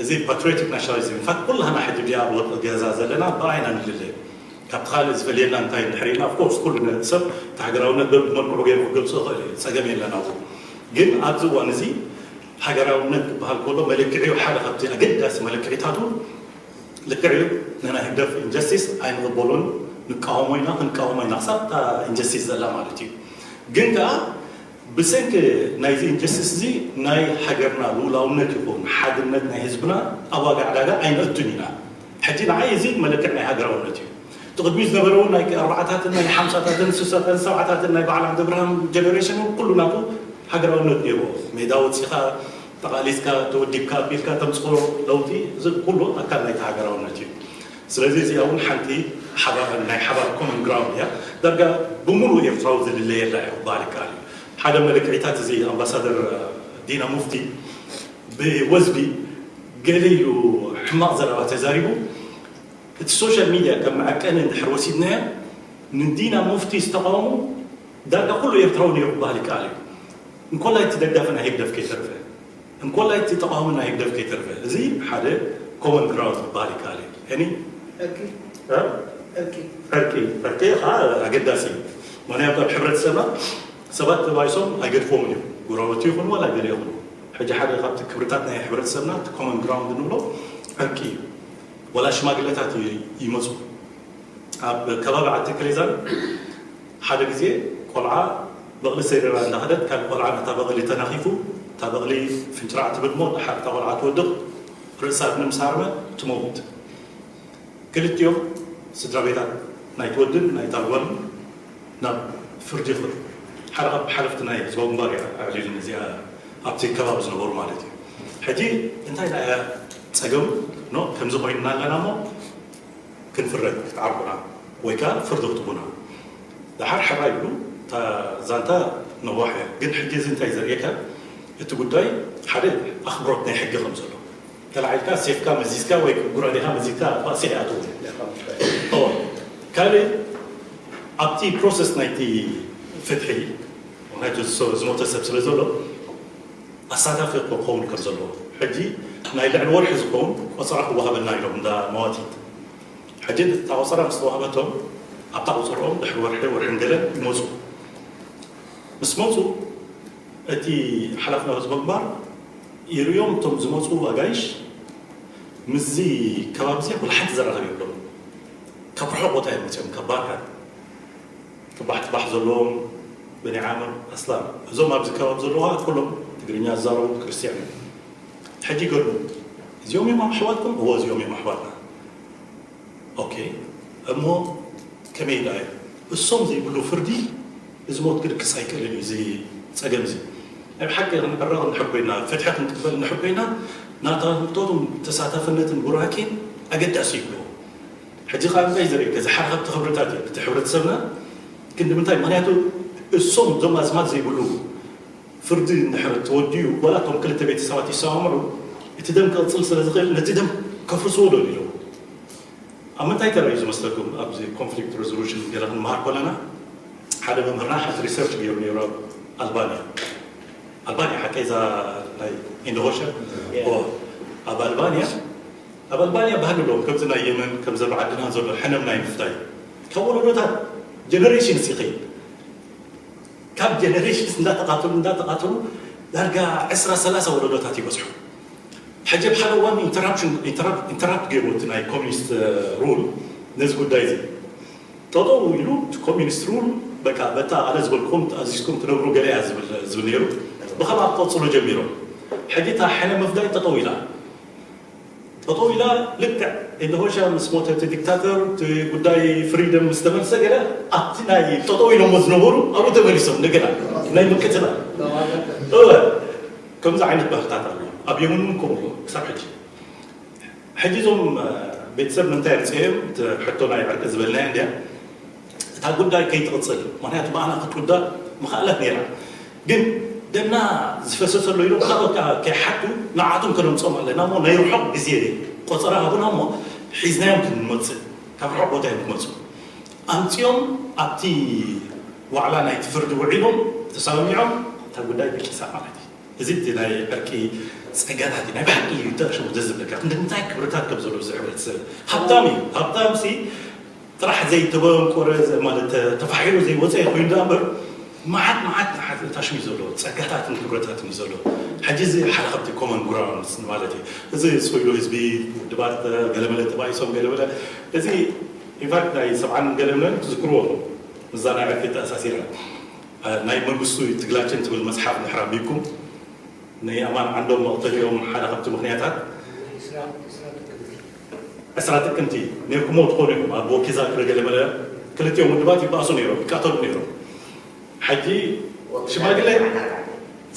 እዚ ፓትሪዮቲክ ናሽናሊዝም ኢንፋክት ኩላህና ሕጂ ብያ ኣብ ወርቂ ገዛ ዘለና ብኣይና ንልለ ካብቲ ካልእ ዝፈልየና እንታይ እንድሕር ኢልና ኣፍኮርስ ኩሉ ሰብ እቲ ሃገራውነት በብመልክዑ ገይሩ ክገልፆ ይኽእል እዩ፣ ፀገም የለን ኣብኡ። ግን ኣብዚ እዋን እዚ ሃገራውነት ክበሃል ከሎ መለክዒኡ ሓደ ካብቲ ኣገዳሲ መለክዒታቱ ልክዕ እዩ። ንናይ ህግደፍ ኢንጀስቲስ ኣይንቕበሎን፣ ንቃወሞ ኢና፣ ክንቃወሞ ኢና ክሳብ እታ ኢንጀስቲስ ዘላ ማለት እዩ። ግን ከዓ ብሰንኪ ናይዚ ኢንጀስቲስ እዚ ናይ ሃገርና ልኡላውነት ይኹን ሓድነት ናይ ህዝብና ኣብ ዋጋ ዕዳጋ ኣይነእቱን ኢና። ሕጂ ንዓይ እዚ መለክዕ ናይ ሃገራውነት እዩ። እቲ ቅድሚኡ ዝነበረ እውን ናይ ኣርባዓታትን ናይ ሓምሳታትን ስሳታትን ሰብዓታትን ናይ በዓል ዓብደብርሃም ጀነሬሽን እውን ኩሉ ናቱ ሃገራውነት ነይርዎ። ሜዳ ወፂኻ ተቓሊስካ ተወዲብካ ኣቢልካ ተምፅኦ ለውጢ እዚ ኩሉ ኣካል ናይቲ ሃገራውነት እዩ። ስለዚ እዚኣ እውን ሓንቲ ሓባር ናይ ሓባር ኮመን ግራውንድ እያ። ዳርጋ ብምሉእ ኤርትራዊ ዝልለየላ እያ ክበሃል ይከኣል እዩ። ሓደ መለክዒታት እዚ ኣምባሳደር ዲና ሙፍቲ ብወዝቢ ገለ ኢሉ ሕማቕ ዘረባ ተዛሪቡ እቲ ሶሻል ሚድያ ከም መዐቀኒ እንድሕር ወሲድናዮ ንዲና ሙፍቲ ዝተቃወሙ ዳርጋ ኩሉ ኤርትራዊ ነይሩ ክበሃል ይከኣል እዩ። እንኮላይ እቲ ደጋፊ ናይ ህግደፍ ከይተርፈ፣ እንኮላይ እቲ ተቃዋሚ ናይ ህግደፍ ከይተርፈ፣ እዚ ሓደ ኮመን ግራውንድ ክበሃል ይከኣል እዩ። እኒ እርቂ እ? እርቂ ዕርቂ ዕርቂ ከዓ ኣገዳሲ እዩ። ምክንያቱ ኣብ ሕብረተሰብና ሰባት ተባይሶም ኣይገድፎምን እዮም። ጎረባብቲ ይኹኑ ዋላ ገለ ይኹኑ። ሕጂ ሓደ ካብቲ ክብርታት ናይ ሕብረተሰብና እቲ ኮመን ግራውንድ ንብሎ ዕርቂ እዩ። ዋላ ሽማግለታት ይ- ይመፁ። ኣብ ከባቢ ዓዲ ክሌዛን ሓደ ግዜ ቆልዓ በቕሊ ሰሪራ እንዳኸደት ካልእ ቆልዓ ነታ በቕሊ ተናኺፉ እታ በቕሊ ፍንጭራዕ ትብል እሞ ደሓር እታ ቆልዓ ትወድቕ ርእሳ ብምሳርመ ትመውት። ክልቲኦም ስድራ ቤታት ናይቲ ወድን ናይታ ጓልን ናብ ፍርዲ ይኸዱ። ሓደ ካብ ሓለፍቲ ናይ ህዝባዊ ግንባር እያ ኣዕሊሉኒ እዚኣ ኣብቲ ከባቢ ዝነበሩ ማለት እዩ። ሕጂ እንታይ ደኣ እያ ፀገም ኖ ከምዚ ኮይንና ኣለና እሞ ክንፍረድ ክትዓርቁና ወይ ከዓ ፍርዲ ክትቡና ደሓር ሕራይ ይብሉ። እታ ዛንታ ነዋሕ እያ ግን ሕጂ እዚ እንታይ ዘርእየካ እቲ ጉዳይ ሓደ ኣኽብሮት ናይ ሕጊ ከም ዘሎ ተላዒልካ ሴፍካ መዚዝካ ወይ ጉራዴኻ መዚዝካ ባእሲ ኣይኣትውን። እወ ካልእ ኣብቲ ፕሮሰስ ናይቲ ፍትሒ ናይቲ ዝሞተ ሰብ ስለ ዘሎ ኣሳታፊ ክኸውን ከም ዘለዎ ሕጂ ናይ ልዕሊ ወርሒ ዝኸውን ቆፀራ ክወሃበና ኢሎም እንዳ መዋቲት ሕጂ እታ ቆፀራ ምስ ተዋህበቶም ኣብታ ቁፅርኦም ድሕሪ ወርሒ ወርሕን ገለን ይመፁ ምስ መፁ እቲ ሓላፍና ህዝቢ ግንባር ይርእዮም እቶም ዝመፁ ኣጋይሽ ምስዚ ከባቢ እዚ ወላ ሓንቲ ዘራኸብ የብሎም ካብ ርሑቕ ቦታ እዮም መፅኦም ካብ ባርካ ትባሕ ትባሕ ዘለዎም በኒ ዓምር ኣስላም እዞም ኣብዚ ከባቢ ዘለዋ ኩሎም ትግርኛ ዝዛረቡ ክርስትያን እዮም ሕጂ ይገርሙ እዚኦም እዮም ኣሕዋትኩም እዎ እዚኦም እዮም ኣሕዋትና ኦኬ እሞ ከመይ ኢላ እዩ እሶም ዘይብሉ ፍርዲ እዚ ሞት ክድቅስ ኣይክእልን እዩ እዚ ፀገም እዚ ናይ ብሓቂ ክንዕረቕ እንድሕር ኮይና ፍትሒ ክንቅበል እንድሕር ኮይና ናታቶም ተሳታፍነትን ቡራኬን ኣገዳሲ ይብልዎ ሕጂ ከዓ እንታይ ዘርእየካ እዚ ሓደ ካብቲ ክብርታት እዩ እቲ ሕብረተሰብና ክንዲ ምንታይ ምክንያቱ እሶም እዞም ኣዝማድ ዘይብሉ ፍርዲ እንድሕር ተወዲኡ ዋላ እቶም ክልተ ቤተሰባት ይሰማምዑ እቲ ደም ክቕፅል ስለ ዝኽእል ነቲ ደም ከፍርስዎ ዶ ኢሎም ኣብ ምንታይ ተራእዩ ዝመስለኩም ኣብዚ ኮንፍሊክት ሬዞሉሽን ገለ ክንመሃር ከለና ሓደ መምህርና ሓንቲ ሪሰርች ገይሩ ነይሩ ኣብ ኣልባንያ ኣልባንያ ሓቀይ እዛ ናይ ኢንዶሆሽያ ኣብ ኣልባንያ ኣብ ኣልባንያ ባህሊ ኣለዎም፣ ከምዚ ናይ የመን፣ ከምዚ ኣብ ዓድና ዘሎ ሕነ ናይ ምፍታይ፣ ካብ ወለዶታት ጀነሬሽንስ ይኸይድ። ካብ ጀነሬሽንስ እንዳተቓተሉ እንዳተቓተሉ ዳርጋ ዕስራ ሰላሳ ወለዶታት ይበዝሑ። ሕጂ ኣብ ሓደ እዋን ኢንተራፕሽን ኢንተራፕት ገይርዎ እቲ ናይ ኮሚኒስት ሩል ነዚ ጉዳይ እዚ ጠጠው ኢሉ። እቲ ኮሚኒስት ሩል በቃ በታ ኣነ ዝበልኩም ተኣዚዝኩም ትነብሩ ገለ እያ ዝብል ዝብል ነይሩ። ብኸምኣ ክቐፅሉ ጀሚሮም። ሕጂ እታ ሕነ ምፍዳይ ጠጠው ኢላ። ጠጠው ኢላ። ልክዕ እንሆሻ ምስ ሞተ እቲ ዲክታተር፣ እቲ ጉዳይ ፍሪደም ምስ ተመልሰ ገለ ኣብቲ ናይ ጠጠው ኢሎሞ ዝነበሩ ኣብኡ ተመሊሶም እንደገና ናይ ምቅትላል። እወ፣ ከምዚ ዓይነት ባህልታት ኣሎ ኣብ የመን እውን ከምኡ ክሳብ ሕጂ። ሕጂ እዞም ቤተሰብ ምንታይ ኣምፅኦም? እቲ ሕቶ ናይ ዕርቂ ዝበልናዮ እንድያ። እታ ጉዳይ ከይትቕፅል፣ ምኽንያቱ ብኣና ክትውዳእ ምኽኣለት ነይራ። ግን ደምና ዝፈሰሰ ኣሎ ኢሎም ካልኦት ከኣ ከይሓቱ ንዓቶም ከነምፅኦም ኣለና እሞ ናይ ርሑቕ ግዜ ቆፀራ ሃቡና እሞ ሒዝናዮም ክንመፅእ፣ ካብ ርሑቕ ቦታ እዮም ክመፁ። ኣምፅኦም ኣብቲ ዋዕላ ናይቲ ፍርዲ ውዒሎም ተሰማሚዖም እታ ጉዳይ በቂሳ ማለት እዩ። እዚ እቲ ናይ ዕርቂ ጸጋታት እዩ። ናይ ብሓቂ እዩ ተሸሙ ደስ ዝብለካ። ክንዲ እንታይ ክብርታት ከም ዘሎ እዚ ሕብረተሰብ። ሃብታም እዩ። ሃብታም ሲ ጥራሕ ዘይተበንቆረ ዘ-፣ ማለት ተ-፣ ተፋሒሩ ዘይወፀ ኮይኑ ደኣ እምበር መዓት መዓት መዓት ታሽሙ እዩ ዘሎ። ጸጋታትን ክብረታትን እዩ ዘሎ። ሕጂ እዚ ሓደ ካብቲ ኮመን ግራውንድስ ማለት እዩ። እዚ ስቕ ኢሉ ህዝቢ ውድባት ገለመለ ተባኢሶም ገለመለ። እዚ ኢንፋክት ናይ ሰብዓን ገለመለን ትዝክርዎ። ምስዛ ናይ ዕርቂ ተኣሳሲራ። ናይ መንግስቱ ትግላችን ትብል መጽሓፍ እንድሕር ኣንቢብኩም፣ ንኣማን ዓንዶም መቕተሊኦም ሓደ ካብቲ ምኽንያታት ዕስራ ጥቅምቲ ነይርኩሞ ትኾኑ ኢኹም። ኣብ ወኪዛ ክረገለ መለ ክልቲኦም ውድባት ይባእሱ ነይሮም፣ ይቃተሉ ነይሮም። ሕጂ ሽማግለ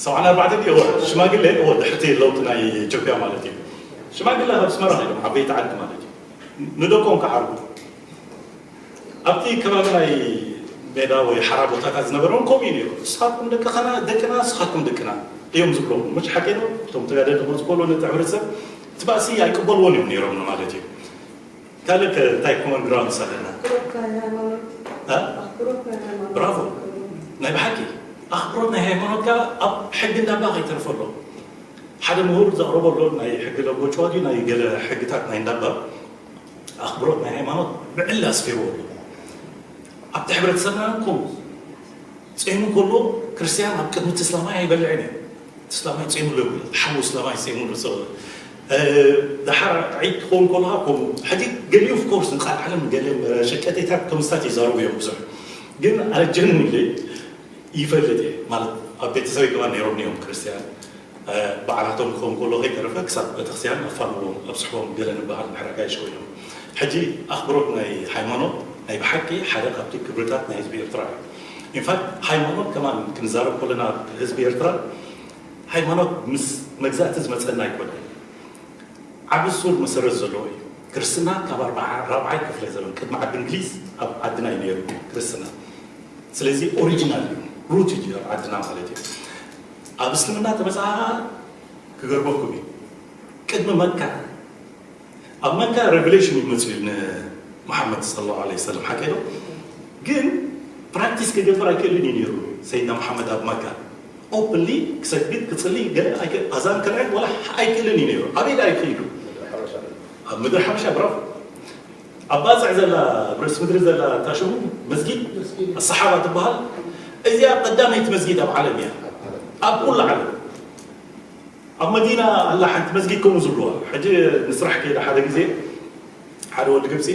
ሰብዓን ኣርባዕተን ድዩ? እወ፣ ሽማግለ፣ እወ፣ ድሕርቲ ለውጢ ናይ ኢትዮጵያ ማለት እዩ። ሽማግለ ካብ ኣስመራ ከይዶም፣ ዓበይቲ ዓዲ ማለት እዩ። ንደቆም ክዓርጉ። ኣብቲ ከባቢ ናይ ሜዳ ወይ ሓራ ቦታታት ዝነበረ እውን ከምኡ እዩ ነይሩ። ንስኻትኩም ደቅና፣ ደቅና፣ ንስኻትኩም ደቅና እዮም ዝብለኹም። ምሽ ሓቂ ነው። እቶም ተጋደልቲ ክመፁ ከሎ ነቲ ሕብረተሰብ እቲ ባእሲ ኣይቅበልዎን እዮም ነይሮም ማለት እዩ። ካልእ ከ እንታይ ኮመን ግራውንድስ ኣለና? ኣኽብሮት ናይ ሃይማኖት፣ እ? ኣኽብሮት ናይ ሃይማኖት። ብራቮ። ናይ ብሓቂ ኣኽብሮት ናይ ሃይማኖት ከኣ ኣብ ሕጊ እንዳባ ከይተርፈ ኣሎ። ሓደ ምሁር ዘቕረቦ ኣሎ፣ ናይ ሕጊ ለጎጭዋ ድዩ ናይ ገለ ሕግታት ናይ እንዳባ ኣኽብሮት ናይ ሃይማኖት ብዕሊ ኣስፊርዎ ኣሎ። ኣብቲ ሕብረተሰብና እኮ ጾይሙ ከሎ ክርስትያን ኣብ ቅድሚ እቲ እስላማይ ኣይበልዕን እዩ። እቲ እስላማይ ጾይሙ ኣሎ ይብሉ፣ ሓው እስላማይ ጾይሙ ኣሎ። So፣ እ፣ ደሓር ዒድ ክኸውን ከለኻ ከምኡ። ሕጂ ገሊኡ ኦፍ ኮርስ ንቃል ዓለም ገለ ሸቀጤታት ከምስታት ይዛረቡ እዮም ብዙሕ። ግን ኣነ ጀንዊንሊ ይፈልጥ እየ። ማለት ኣብ ቤተሰበይ ከማን ነይሮም እዮም ክርስትያን። እ፣ በዓላቶም ክኸውን ከሎ ከይተረፈ ክሳብ ቤተክርስትያን ኣፋንዎም ኣብፅሕዎም ገለ ንበሃል እንድሕር ኣጋይሽ ኮይኖም። ሕጂ ኣኽብሮት ናይ ሃይማኖት ናይ ብሓቂ ሓደ ካብቲ ክብርታት ናይ ህዝቢ ኤርትራ እዩ። ኢንፋክት ሃይማኖት ከማን ክንዛረብ ከለና ህዝቢ ኤርትራ ሃይማኖት ምስ መግዛእቲ ዝመፀና ኣይኮነን። ዓቢ ሱር መሰረት ዘለዎ እዩ። ክርስትና ካብ ኣርብዓ-፣ ራብዓይ ክፍለ ዘመን ቅድሚ ዓዲ እንግሊዝ ኣብ ዓድና እዩ ነይሩ ክርስትና። ስለዚ ኦሪጂናል እዩ፣ ሩትድ እዩ ኣብ ዓድና ማለት እዩ። ኣብ እስልምና ተመጽኣ ክገርመኩም እዩ። ቅድሚ መካ፣ ኣብ መካ ሬቨሌሽን እዩ መጽኡ ንመሓመድ ሰለላሁ ዐለይሂ ወሰለም፣ ሓቀይ ዶ? ግን ፕራክቲስ ክገብር ኣይክእልን እዩ ነይሩ ሰይድና መሓመድ ኣብ መካ። ኦፕንሊ ክሰግድ ክጽሊ ገለ ኣይክ-፣ ኣዛን ክርዕድ ወላ ኣይክእልን እዩ ነይሩ። ኣበይ ደኣ ይኽእሉ? ኣብ ምድሪ ሓበሻ። ብራቮ። ኣብ ባጽዕ ዘላ፣ ኣብ ርእሲ ምድሪ ዘላ ታሽሙ መስጊድ ኣሰሓባ ትበሃል። እዚኣ ቀዳመይቲ መስጊድ ኣብ ዓለም እያ። ኣብ ኩሉ ዓለም። ኣብ መዲና ኣላ ሓንቲ መስጊድ ከምኡ ዝብልዋ። ሕጂ ንስራሕ ከይደ ሓደ ግዜ ሓደ ወዲ ግብጺ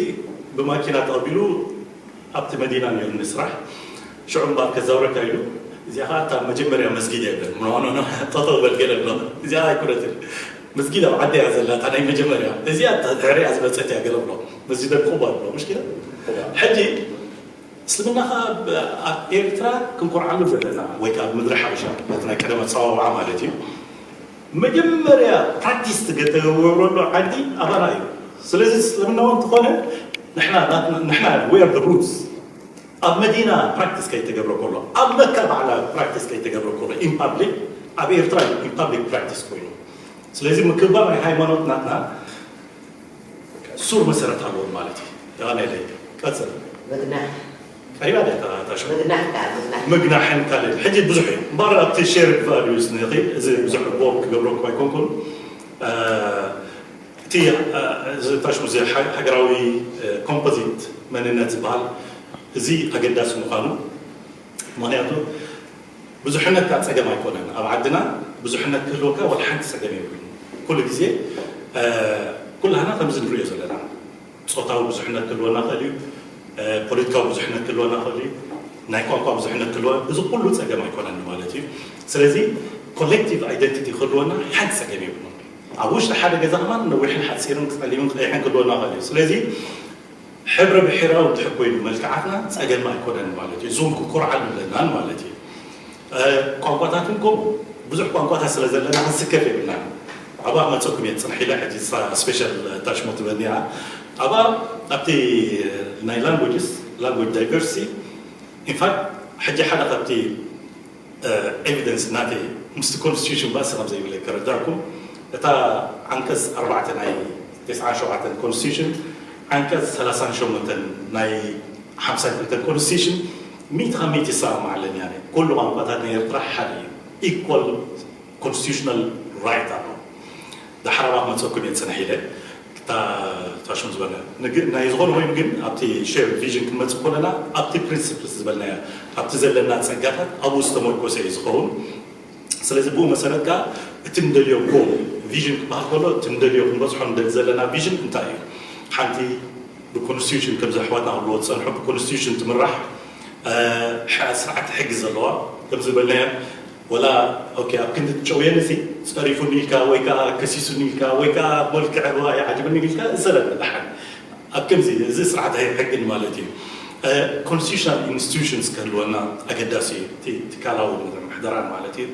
ብማኪና ተቐቢሉ ኣብቲ መዲና ነይሩ ንስራሕ። ሽዑ እምበኣር ከዛውረካ ኢሉ፣ እዚኣ ኸዓ እታ መጀመርያ መስጊድ እያ ይብል። ኖ፣ ኖ፣ ኖ፣ ጠጠው በል ገለ ብሎ። እዚኣ ኣይኮነትን። መስጊድ ኣብ ዓዲ እያ ዘላ፣ እታ ናይ መጀመርያ። እዚኣ እታ ድሕሪኣ ዝመጸት እያ ገለ ብሎ። መስጊድ ኣልቁባ ብሎ፣ ምሽ ኪዳ? ሕጂ እስልምና ኸዓ ኣብ፣ ኣብ ኤርትራ ክንኮርዓሉ ዘለና፣ ወይ ከዓ ኣብ ምድሪ ሓበሻ፣ በቲ ናይ ቀደም ኣጸዋውዓ ማለት እዩ። መጀመርያ ፕራክቲስ ትገ-፣ ተገብረሉ ዓዲ ኣባና እዩ። ስለዚ እስልምና እውን እንተኾነ ንሕና፣ ናትና፣ ንሕና we are the roots። ኣብ መዲና ፕራክቲስ ከይተገብረ ከሎ፣ ኣብ መካ ባዕላ ፕራክቲስ ከይተገብረ ከሎ፣ ኢን ፓብሊክ፣ ኣብ ኤርትራ ኢን ፓብሊክ ፕራክቲስ ኮይኑ። ስለዚ ምክብባር ናይ ሃይማኖት ናትና ሱር መሰረት ኣለዎ ማለት እዩ። የቐንየለይ። ቀጽል። ምግናሕ። ቀሪባ ድያ እታ፣ እታ ሽዑ? ምግናሕ ከኣ፣ ምግናሕ። ምግናሕን ካልእን። ሕጂ ብዙሕ እዩ። እምበኣር ኣብቲ ሼርድ ቫልዩስ ንኺድ፣ እዚ ብዙሕ ቦር ክገብረኩም ኣይኮንኩን። እ፣ እቲ ታሽሙ እዚ ሃገራዊ ኮምፖዚት መንነት ዝበሃል እዚ ኣገዳሲ ምዃኑ፣ ምክንያቱ ብዙሕነት ጸገም ኣይኮነን። ኣብ ዓድና ብዙሕነት ክህልወካ ዋላ ሓንቲ ጸገም የብሉን። ኩሉ ግዜ ኩላህና ከምዚ ንሪኦ ዘለና ጾታዊ ብዙሕነት ክህልወና ኽእል እዩ። ፖለቲካዊ ብዙሕነት ክህልወና ኽእል እዩ። ናይ ቋንቋ ብዙሕነት ክህልወ፣ እዚ ኩሉ ጸገም ኣይኮነን ማለት እዩ። ስለዚ ኮሌክቲቭ ኣይደንቲቲ ክህልወና ሓንቲ ጸገም የብሉን። ኣብ ውሽጢ ሓደ ገዛ ከማን ነዊሕን ሓጺርን ጸሊምን ቀይሕን ክህልወና ኽእል እዩ። ስለዚ ሕብረ ብሔራዊ እንድሕር ኮይኑ መልክዓትና ጸገም ኣይኮነን ማለት እዩ። እዚውን ክኮርዓሉ ኣለናን ማለት እዩ። ቋንቋታትን ከምኡ ብዙሕ ቋንቋታት ስለ ዘለና ክንስከፍ የብልና። ኣብኣ ክመፀኩም እየ ፅንሕ ኢለ ሕጂ ስፔሻል ታሽሞ ትበኒ እያ። ኣብኣ ኣብቲ ናይ ላንጉጅስ ላንጉጅ ዳይቨርሲቲ ኢንፋክት ሕጂ ሓደ ካብቲ ኤቪደንስ ናተይ ምስቲ ኮንስቲቱሽን ባእሲ ከም ዘይብለ ከረዳእኩም እታ ዓንቀፅ ኣርባዕተ ናይ ተስዓን ሸውዓተን ኮንስቲቱሽን ዓንቀፅ ሰላሳን ሸሞንተን ናይ ሓምሳን ክልተን ኮንስቲቱሽን ሚእቲ ካብ ሚእቲ ይሰማማዓለን እያ። ኩሉ ቋንቋታት ናይ ኤርትራ ሓደ እዩ። ኢኳል ኮንስቲቱሽናል ራይት ኣሎ። ዳሕራባ ክመፀኩም እየ ፅንሕ ኢለ ክታ ታሽሙ ዝበለ ናይ ዝኾነ ኮይኑ ግን ኣብቲ ሼር ቪዥን ክንመፅእ ከለና ኣብቲ ፕሪንስፕልስ ዝበልናዮ ኣብቲ ዘለና ፀጋታት ኣብኡ ዝተመርኮሰ እዩ ዝኸውን። ስለዚ ብኡ መሰረት ከዓ እቲ ንደልዮ ጎል ቪዥን ክበሃል ከሎ እቲ ንደልዮ ክንበፅሖ ንደሊ ዘለና ቪዥን እንታይ እዩ? ሓንቲ ብኮንስቲቱሽን ከምዚ ኣሕዋትና ክብልዎ ዝፀንሑ ብኮንስቲቱሽን ትምራሕ ስርዓት ሕጊ ዘለዋ ከምዚ ዝበልናዮ ወላ ኦኬ ኣብ ክንዲ ትጨውየኒ ሲ ፀሪፉኒ ኢልካ ወይ ከዓ ከሲሱኒ ኢልካ ወይ ከዓ መልክዕ ርዋይ ዓጅብኒ ኢልካ ዝሰለለ ደሓን ኣብ ከምዚ እዚ ስርዓት ኣይሕግን ማለት እዩ። ኮንስቲቱሽናል ኢንስቲቱሽንስ ክህልወና ኣገዳሲ እዩ። እቲ ትካላዊ ምሕደራን ማለት እዩ።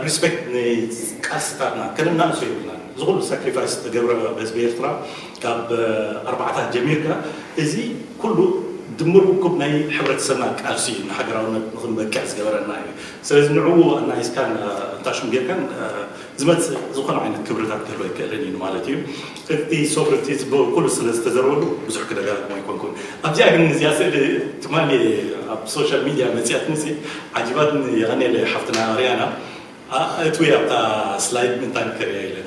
ሪስፔክት ንቃልስታትና ከነናእሶ የብልናን። እዚ ኩሉ ሳክሪፋይስ ዝተገብረ ህዝቢ ኤርትራ ካብ ኣርባዕታት ጀሚርካ እዚ ኩሉ ድምር ውኩብ ናይ ሕብረተሰብና ቃልሲ እዩ ንሃገራውነት ንክንበቅዕ ዝገበረና እዩ። ስለዚ ንዕኡ ኣናይስካን ታሽም ጌርካን ዝመፅእ ዝኾነ ዓይነት ክብርታት ክህልዎ ኣይክእልን እዩ ማለት እዩ። እቲ ሶፍርቲ ኩሉ ስለ ዝተዘረበሉ ብዙሕ ክደጋግሞ ኣይኮንኩን። ኣብዚኣ ግን እዚኣ ስእሊ ትማሊ ኣብ ሶሻል ሚድያ መፅያትኒ ዓጂባትኒ። የቐንየለይ ሓፍትና ሪያና። እትዊ ኣብታ ስላይድ ምንታይ ከርእያ ኢለ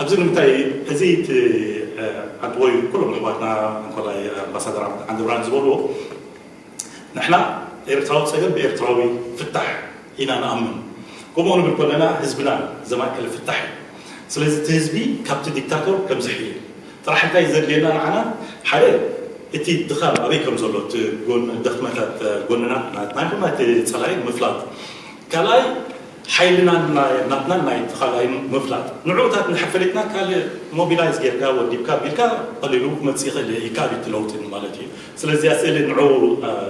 ኣብዚ ንምንታይ እዚ እቲ ዓንድቦይ ኩሎም ኣሕዋትና እንኮላይ ኣምባሳደር ዓንድብራን ዝበልዎ ንሕና ኤርትራዊ ጸገም ብኤርትራዊ ፍታሕ ኢና ንኣምን። ከምኡ ንብል ከለና ህዝብና ዘማእከለ ፍታሕ እዩ። ስለዚ እቲ ህዝቢ ካብቲ ዲክታቶር ከም ዝሕይል ጥራሕ እንታይ ዘድልየና ንዓና ሓደ እቲ ድኻም ኣበይ ከም ዘሎ እቲ ጎን- ድኽመታት ጎንና ናትና ይኹን ናይቲ ጸላኢ ምፍላጥ ካልኣይ ሓይልናን ናይ- ናትናን ናይ ተኻላይን ምፍላጥ ንዕኡታት እንድሕር ፈሊጥና ካልእ ሞቢላይዝ ጌርካ ወዲብካ ቢልካ ቀሊሉ ክመጽእ ይኽእል እዩ ይካል እቲ ለውጢ ማለት እዩ። ስለዚያ ስእሊ ንዑ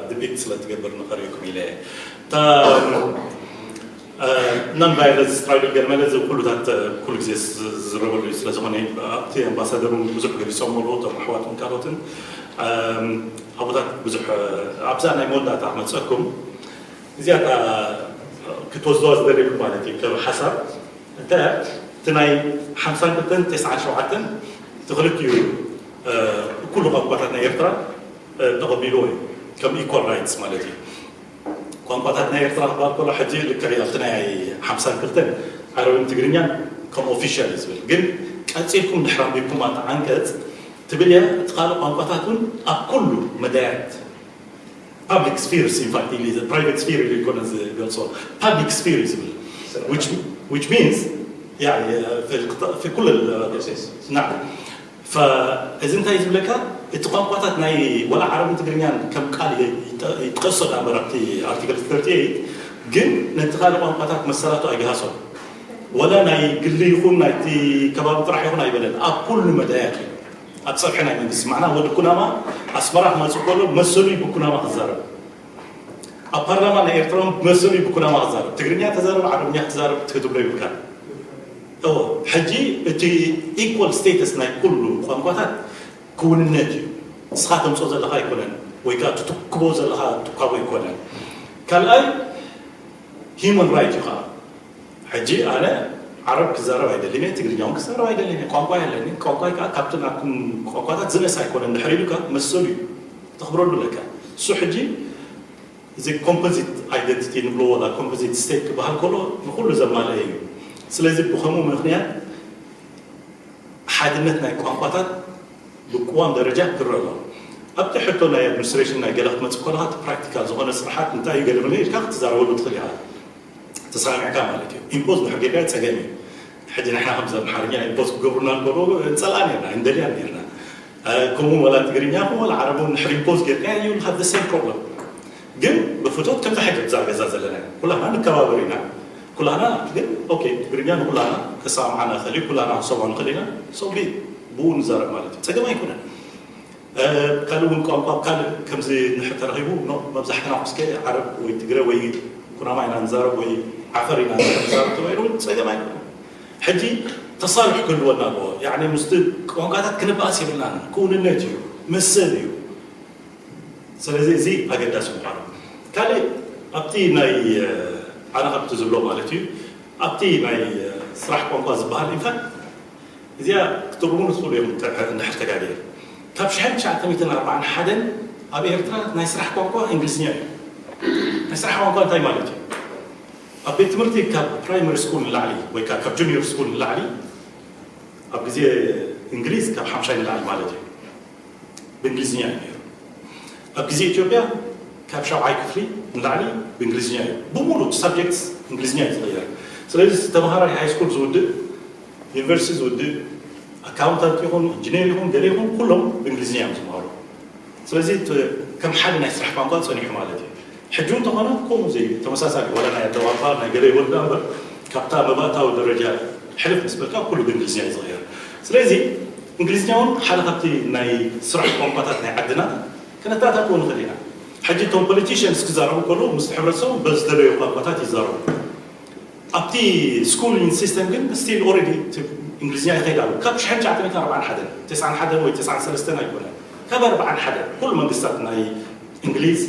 ድቢት ስለ ትገብር ንኸርእየኩም ኢለ እየ። እታ ናን ቫይረንስ ትራይብል ገለ መለ እዚ ኩሉታት ኩሉ ግዜ ዝዝረበሉ እዩ። ስለ ዝኾነ ኣብቲ ኣምባሳደር እውን ብዙሕ ገሊፆም ኣለዉ እቶም ኣሕዋትን ካልኦትን ኣቦታት ብዙሕ ኣብዛ ናይ መወዳእታ ክመፀኩም እዚኣ ክትወስድዋ ዝደለይኩም ማለት እዩ ከም ሓሳብ እንታይ እቲ ናይ ሓምሳን ክልተን ተስዓን ሸውዓተን እቲ ክልቲኡ ኩሉ ቋንቋታት ናይ ኤርትራ ተቐቢልዎ እዩ ከም ኢኳል ራይትስ ማለት እዩ። ቋንቋታት ናይ ኤርትራ ክበሃል ከሎ ሕጂ ልክዕ ኣብቲ ናይ ሓምሳን ክልተን ዓረብን ትግርኛን ከም ኦፊሻል እዩ ዝብል ግን ቀፂልኩም ድሕር ኣንቢብኩም ኣቲ ዓንቀፅ ትብል እያ እቲ ካልእ ቋንቋታት እውን ኣብ ኩሉ መዳያት ፓብሊክ ስፊርስ ኢንፋክት ኢሉ ፕራይቬት ስፊር ኢሉ ይኮነ ዝገልፆ ፓብሊክ ስፊር እዩ ዝብል which means يعني في القطاع في كل ال- نعم فእዚ እንታይ ዝብለካ እቲ ቋንቋታት ናይ ወላ ዓረብን ትግርኛን ከም ቃል ይጠቀሶ ዳ እምበር ኣብቲ ኣርቲክል thirty eight ግን ነቲ ካልእ ቋንቋታት መሰላቱ ኣይግሃሶን ወላ ናይ ግሊ ይኹን ናይቲ ከባቢ ጥራሕ ይኹን ኣይበለን ኣብ ኩሉ መዳያት እዩ ኣብ ፀፍሒ ናይ መንግስቲ ማዕና ወዲ ኩናማ ኣስመራ ክመፅእ ከሎ መሰሉ እዩ ብኩናማ ክዛረብ ኣብ ፓርላማ ናይ ኤርትራ እውን መሰሉ እዩ ብኩናማ ክዛረብ ትግርኛ ተዛረብ ዓረብኛ ክዛረብ ክትብሎ ይብልካ እዎ ሕጂ እቲ ኢኳል ስቴተስ ናይ ኩሉ ቋንቋታት ክውንነት እዩ ንስኻ ተምፅኦ ዘለኻ ኣይኮነን ወይ ከዓ ትትክቦ ዘለኻ ትካቦ ኣይኮነን ካልኣይ ሂማን ራይት እዩ ከዓ ሕጂ ኣነ ዓረብ ክዛረብ ኣይደልን እየ ትግርኛ እውን ክዛረብ ኣይደልን እየ ቋንቋ የለኒ ቋንቋ ከዓ ካብቲ ናኩም ቋንቋታት ዝነስ ኣይኮነን ድሕር ኢሉካ መሰሉ እዩ ተኽብረሉ ኣለካ እሱ ሕጂ እዚ ኮምፖዚት ኣይደንቲቲ ንብሎ ወላ ኮምፖዚት ስቴት ክበሃል ከሎ ንኩሉ ዘማልአ እዩ ስለዚ ብከምኡ ምክንያት ሓድነት ናይ ቋንቋታት ብቅዋም ደረጃ ክረአ ኣለዎ። ኣብቲ ሕቶ ናይ ኣድሚኒስትሬሽን ናይ ገለ ክትመጽእ ከለኻ፣ እቲ ፕራክቲካል ዝኾነ ስራሓት እንታይ እዩ ገለ መለ ኢልካ ክትዛረበሉ ትኽእል ኢኻ። ተሰማሚዕካ ማለት እዩ። ኢምፖዝ ድሕር ጌርካ ጸገም እዩ። ሕጂ ንሕና ከምዚ ኣምሓርኛ ኢምፖዝ ክገብሩና እንከሎ፣ ንጸልኣን ነርና፣ ኣይንደልያን ነርና። እ፣ ከምኡ ወላ ትግርኛ ይኹን ወላ ዓረብ እውን ድሕር ኢምፖዝ ጌርካ፣ you will have the same problem። ግን ብፍቶት ከምዚ ሕጂ ኣብዛ ገዛ ዘለና ኩላና ንከባበር ኢና። ኩላና ግን ኦኬ፣ ትግርኛ ንኩላና ከሰማምዓና ይኽእል እዩ፣ ኩላና ክንሰምዖ ንኽእል ኢና። So be it፣ ብኡ ንዛረብ ማለት እዩ። ጸገም ኣይኮነን። እ፣ ካልእ እውን ቋንቋ ካልእ ከምዚ ንድሕር ተረኺቡ፣ ኖ፣ መብዛሕትና ኩስከ ዓረብ ወይ ትግረ ወይ ኩናማ ኢና ንዛረብ ወይ ዓፈር ኢና ንዛረብ ተባሂሉ እውን ጸገም ኣይኮነን። ሕጂ ተሳልሑ ክህልወና ኣለዎ። ያዕኒ ምስቲ ቋንቋታት ክንበኣስ የብልናን። ክውንነት እዩ፣ መሰል እዩ። ስለዚ እዚ ኣገዳሲ ምዃኑ። ካልእ ኣብቲ ናይ፣ እ፣ ኣነ ካብቲ ዝብሎ ማለት እዩ፣ ኣብቲ ናይ፣ እ፣ ስራሕ ቋንቋ ዝበሃል ኢንፋክት እዚኣ ክትርጉሙ ንትኽእሉ ኢኹም፣ እንተ-፣ እንድሕር ተጋግየ። ካብ ሽሕን ትሽዓተ ሚእትን ኣርባዓን ሓደን ኣብ ኤርትራ ናይ ስራሕ ቋንቋ እንግሊዝኛ እዩ። ናይ ስራሕ ቋንቋ እንታይ ማለት እዩ? ኣብ ቤት ትምህርቲ ካብ ፕራይመሪ ስኩል ንላዕሊ ወይ ከኣ ካብ ጁኒየር ስኩል ንላዕሊ፣ ኣብ ግዜ እንግሊዝ ካብ ሓምሻይ ንላዕሊ ማለት እዩ፣ ብእንግሊዝኛ እዩ ነይሩ። ኣብ ግዜ ኢትዮጵያ ካብ ሻብዓይ ክፍሊ ንላዕሊ ብእንግሊዝኛ እዩ። ብምሉእ ሳብጀክትስ እንግሊዝኛ እዩ ዝቕየር። ስለዚ ተምሃራይ ሃይ ስኩል ዝውድእ፣ ዩኒቨርሲቲ ዝውድእ፣ ኣካውንታንት ይኹን፣ ኢንጂነር ይኹን፣ ገለ ይኹን፣ ኩሎም ብእንግሊዝኛ እዮም ዝመሃሩ። ስለዚ እቲ ከም ሓደ ናይ ስራሕ ቋንቋ ጸኒሑ ማለት እዩ። ሕጂ እውን እንተኾነ ከምኡ ዘይ ተመሳሳሊ፣ ዋላ ናይ ኣደባባ፣ ናይ ገለ ይበሉ እምበር፣ ካብታ መባእታዊ ደረጃ ሕልፍ ምስ በልካ ኩሉ ብእንግሊዝኛ እዩ ዝቕየር። ስለዚ እንግሊዝኛ እውን ሓደ ካብቲ ናይ ስራሕ ቋንቋታት ናይ ዓድና ክነተኣታትዎ ንኽእል ኢና። ሕጂ እቶም ፖለቲሽንስ ክዛረቡ ከለዉ ምስቲ ሕብረተሰቡ በዝተለዩ ቋንቋታት ይዛረቡ። ኣብቲ ስኩሊንግ ሲስተም ግን ስቲል ኦልሬዲ እንግሊዝኛ ይኸይድ ኣሎ። ካብ ሽሕን ትሽዓተ ሚእትን ኣርባዓን ሓደን፣ ተስዓን ሓደን ወይ ተስዓን ሰለስተን ኣይኮነን፣ ካብ ኣርባዓን ሓደን ኩሉ መንግስታት ናይ እንግሊዝ፣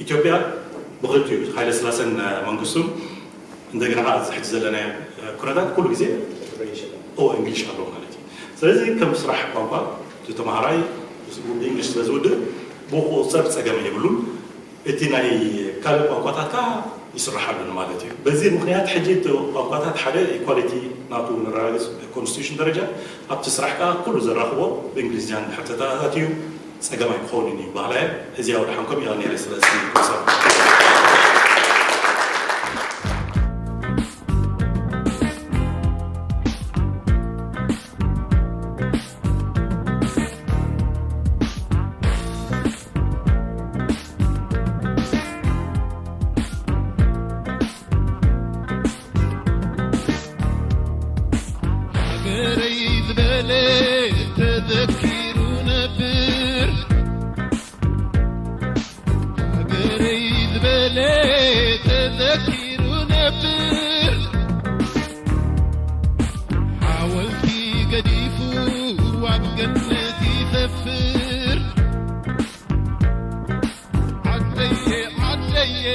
ኢትዮጵያ ብኽልቲኡ ሃይለ ስላሰን መንግስቱን፣ እንደገና ከዓ እዚ ሕጂ ዘለናዮ ኩነታት ኩሉ ግዜ ኦ እንግሊሽ ኣሎ ማለት እዩ። ስለዚ ከም ስራሕ ቋንቋ እቲ ተምሃራይ ብእንግሊሽ ስለ ዝውድእ ብኡ ክቑጸር ጸገም የብሉን። እቲ ናይ ካልእ ቋንቋታት ከዓ ይስርሓሉን ማለት እዩ። በዚ ምኽንያት ሕጂ እቲ ቋንቋታት ሓደ ኢኳሊቲ ናቱ ንረጋግጽ ኮንስቲቱሽን ደረጃ ኣብቲ ስራሕ ከዓ ኩሉ ዘራኽቦ ብእንግሊዝኛ እንድሕር ተተኣታትዩ ጸገም ኣይክኸውንን እዩ በሃላይ እየ። እዚኣ ወድሓንኩም እያ ነይረ ስለ እዚ ክሳብ ሃገረይ ዝበለ ተዘኪሩ ነብር ሃገረይ ዝበለ ተዘኪሩ ነብር ሓወልቲ ገዲፉ ኣብ ገነት ይሰፍር ዓደየ ዓደየ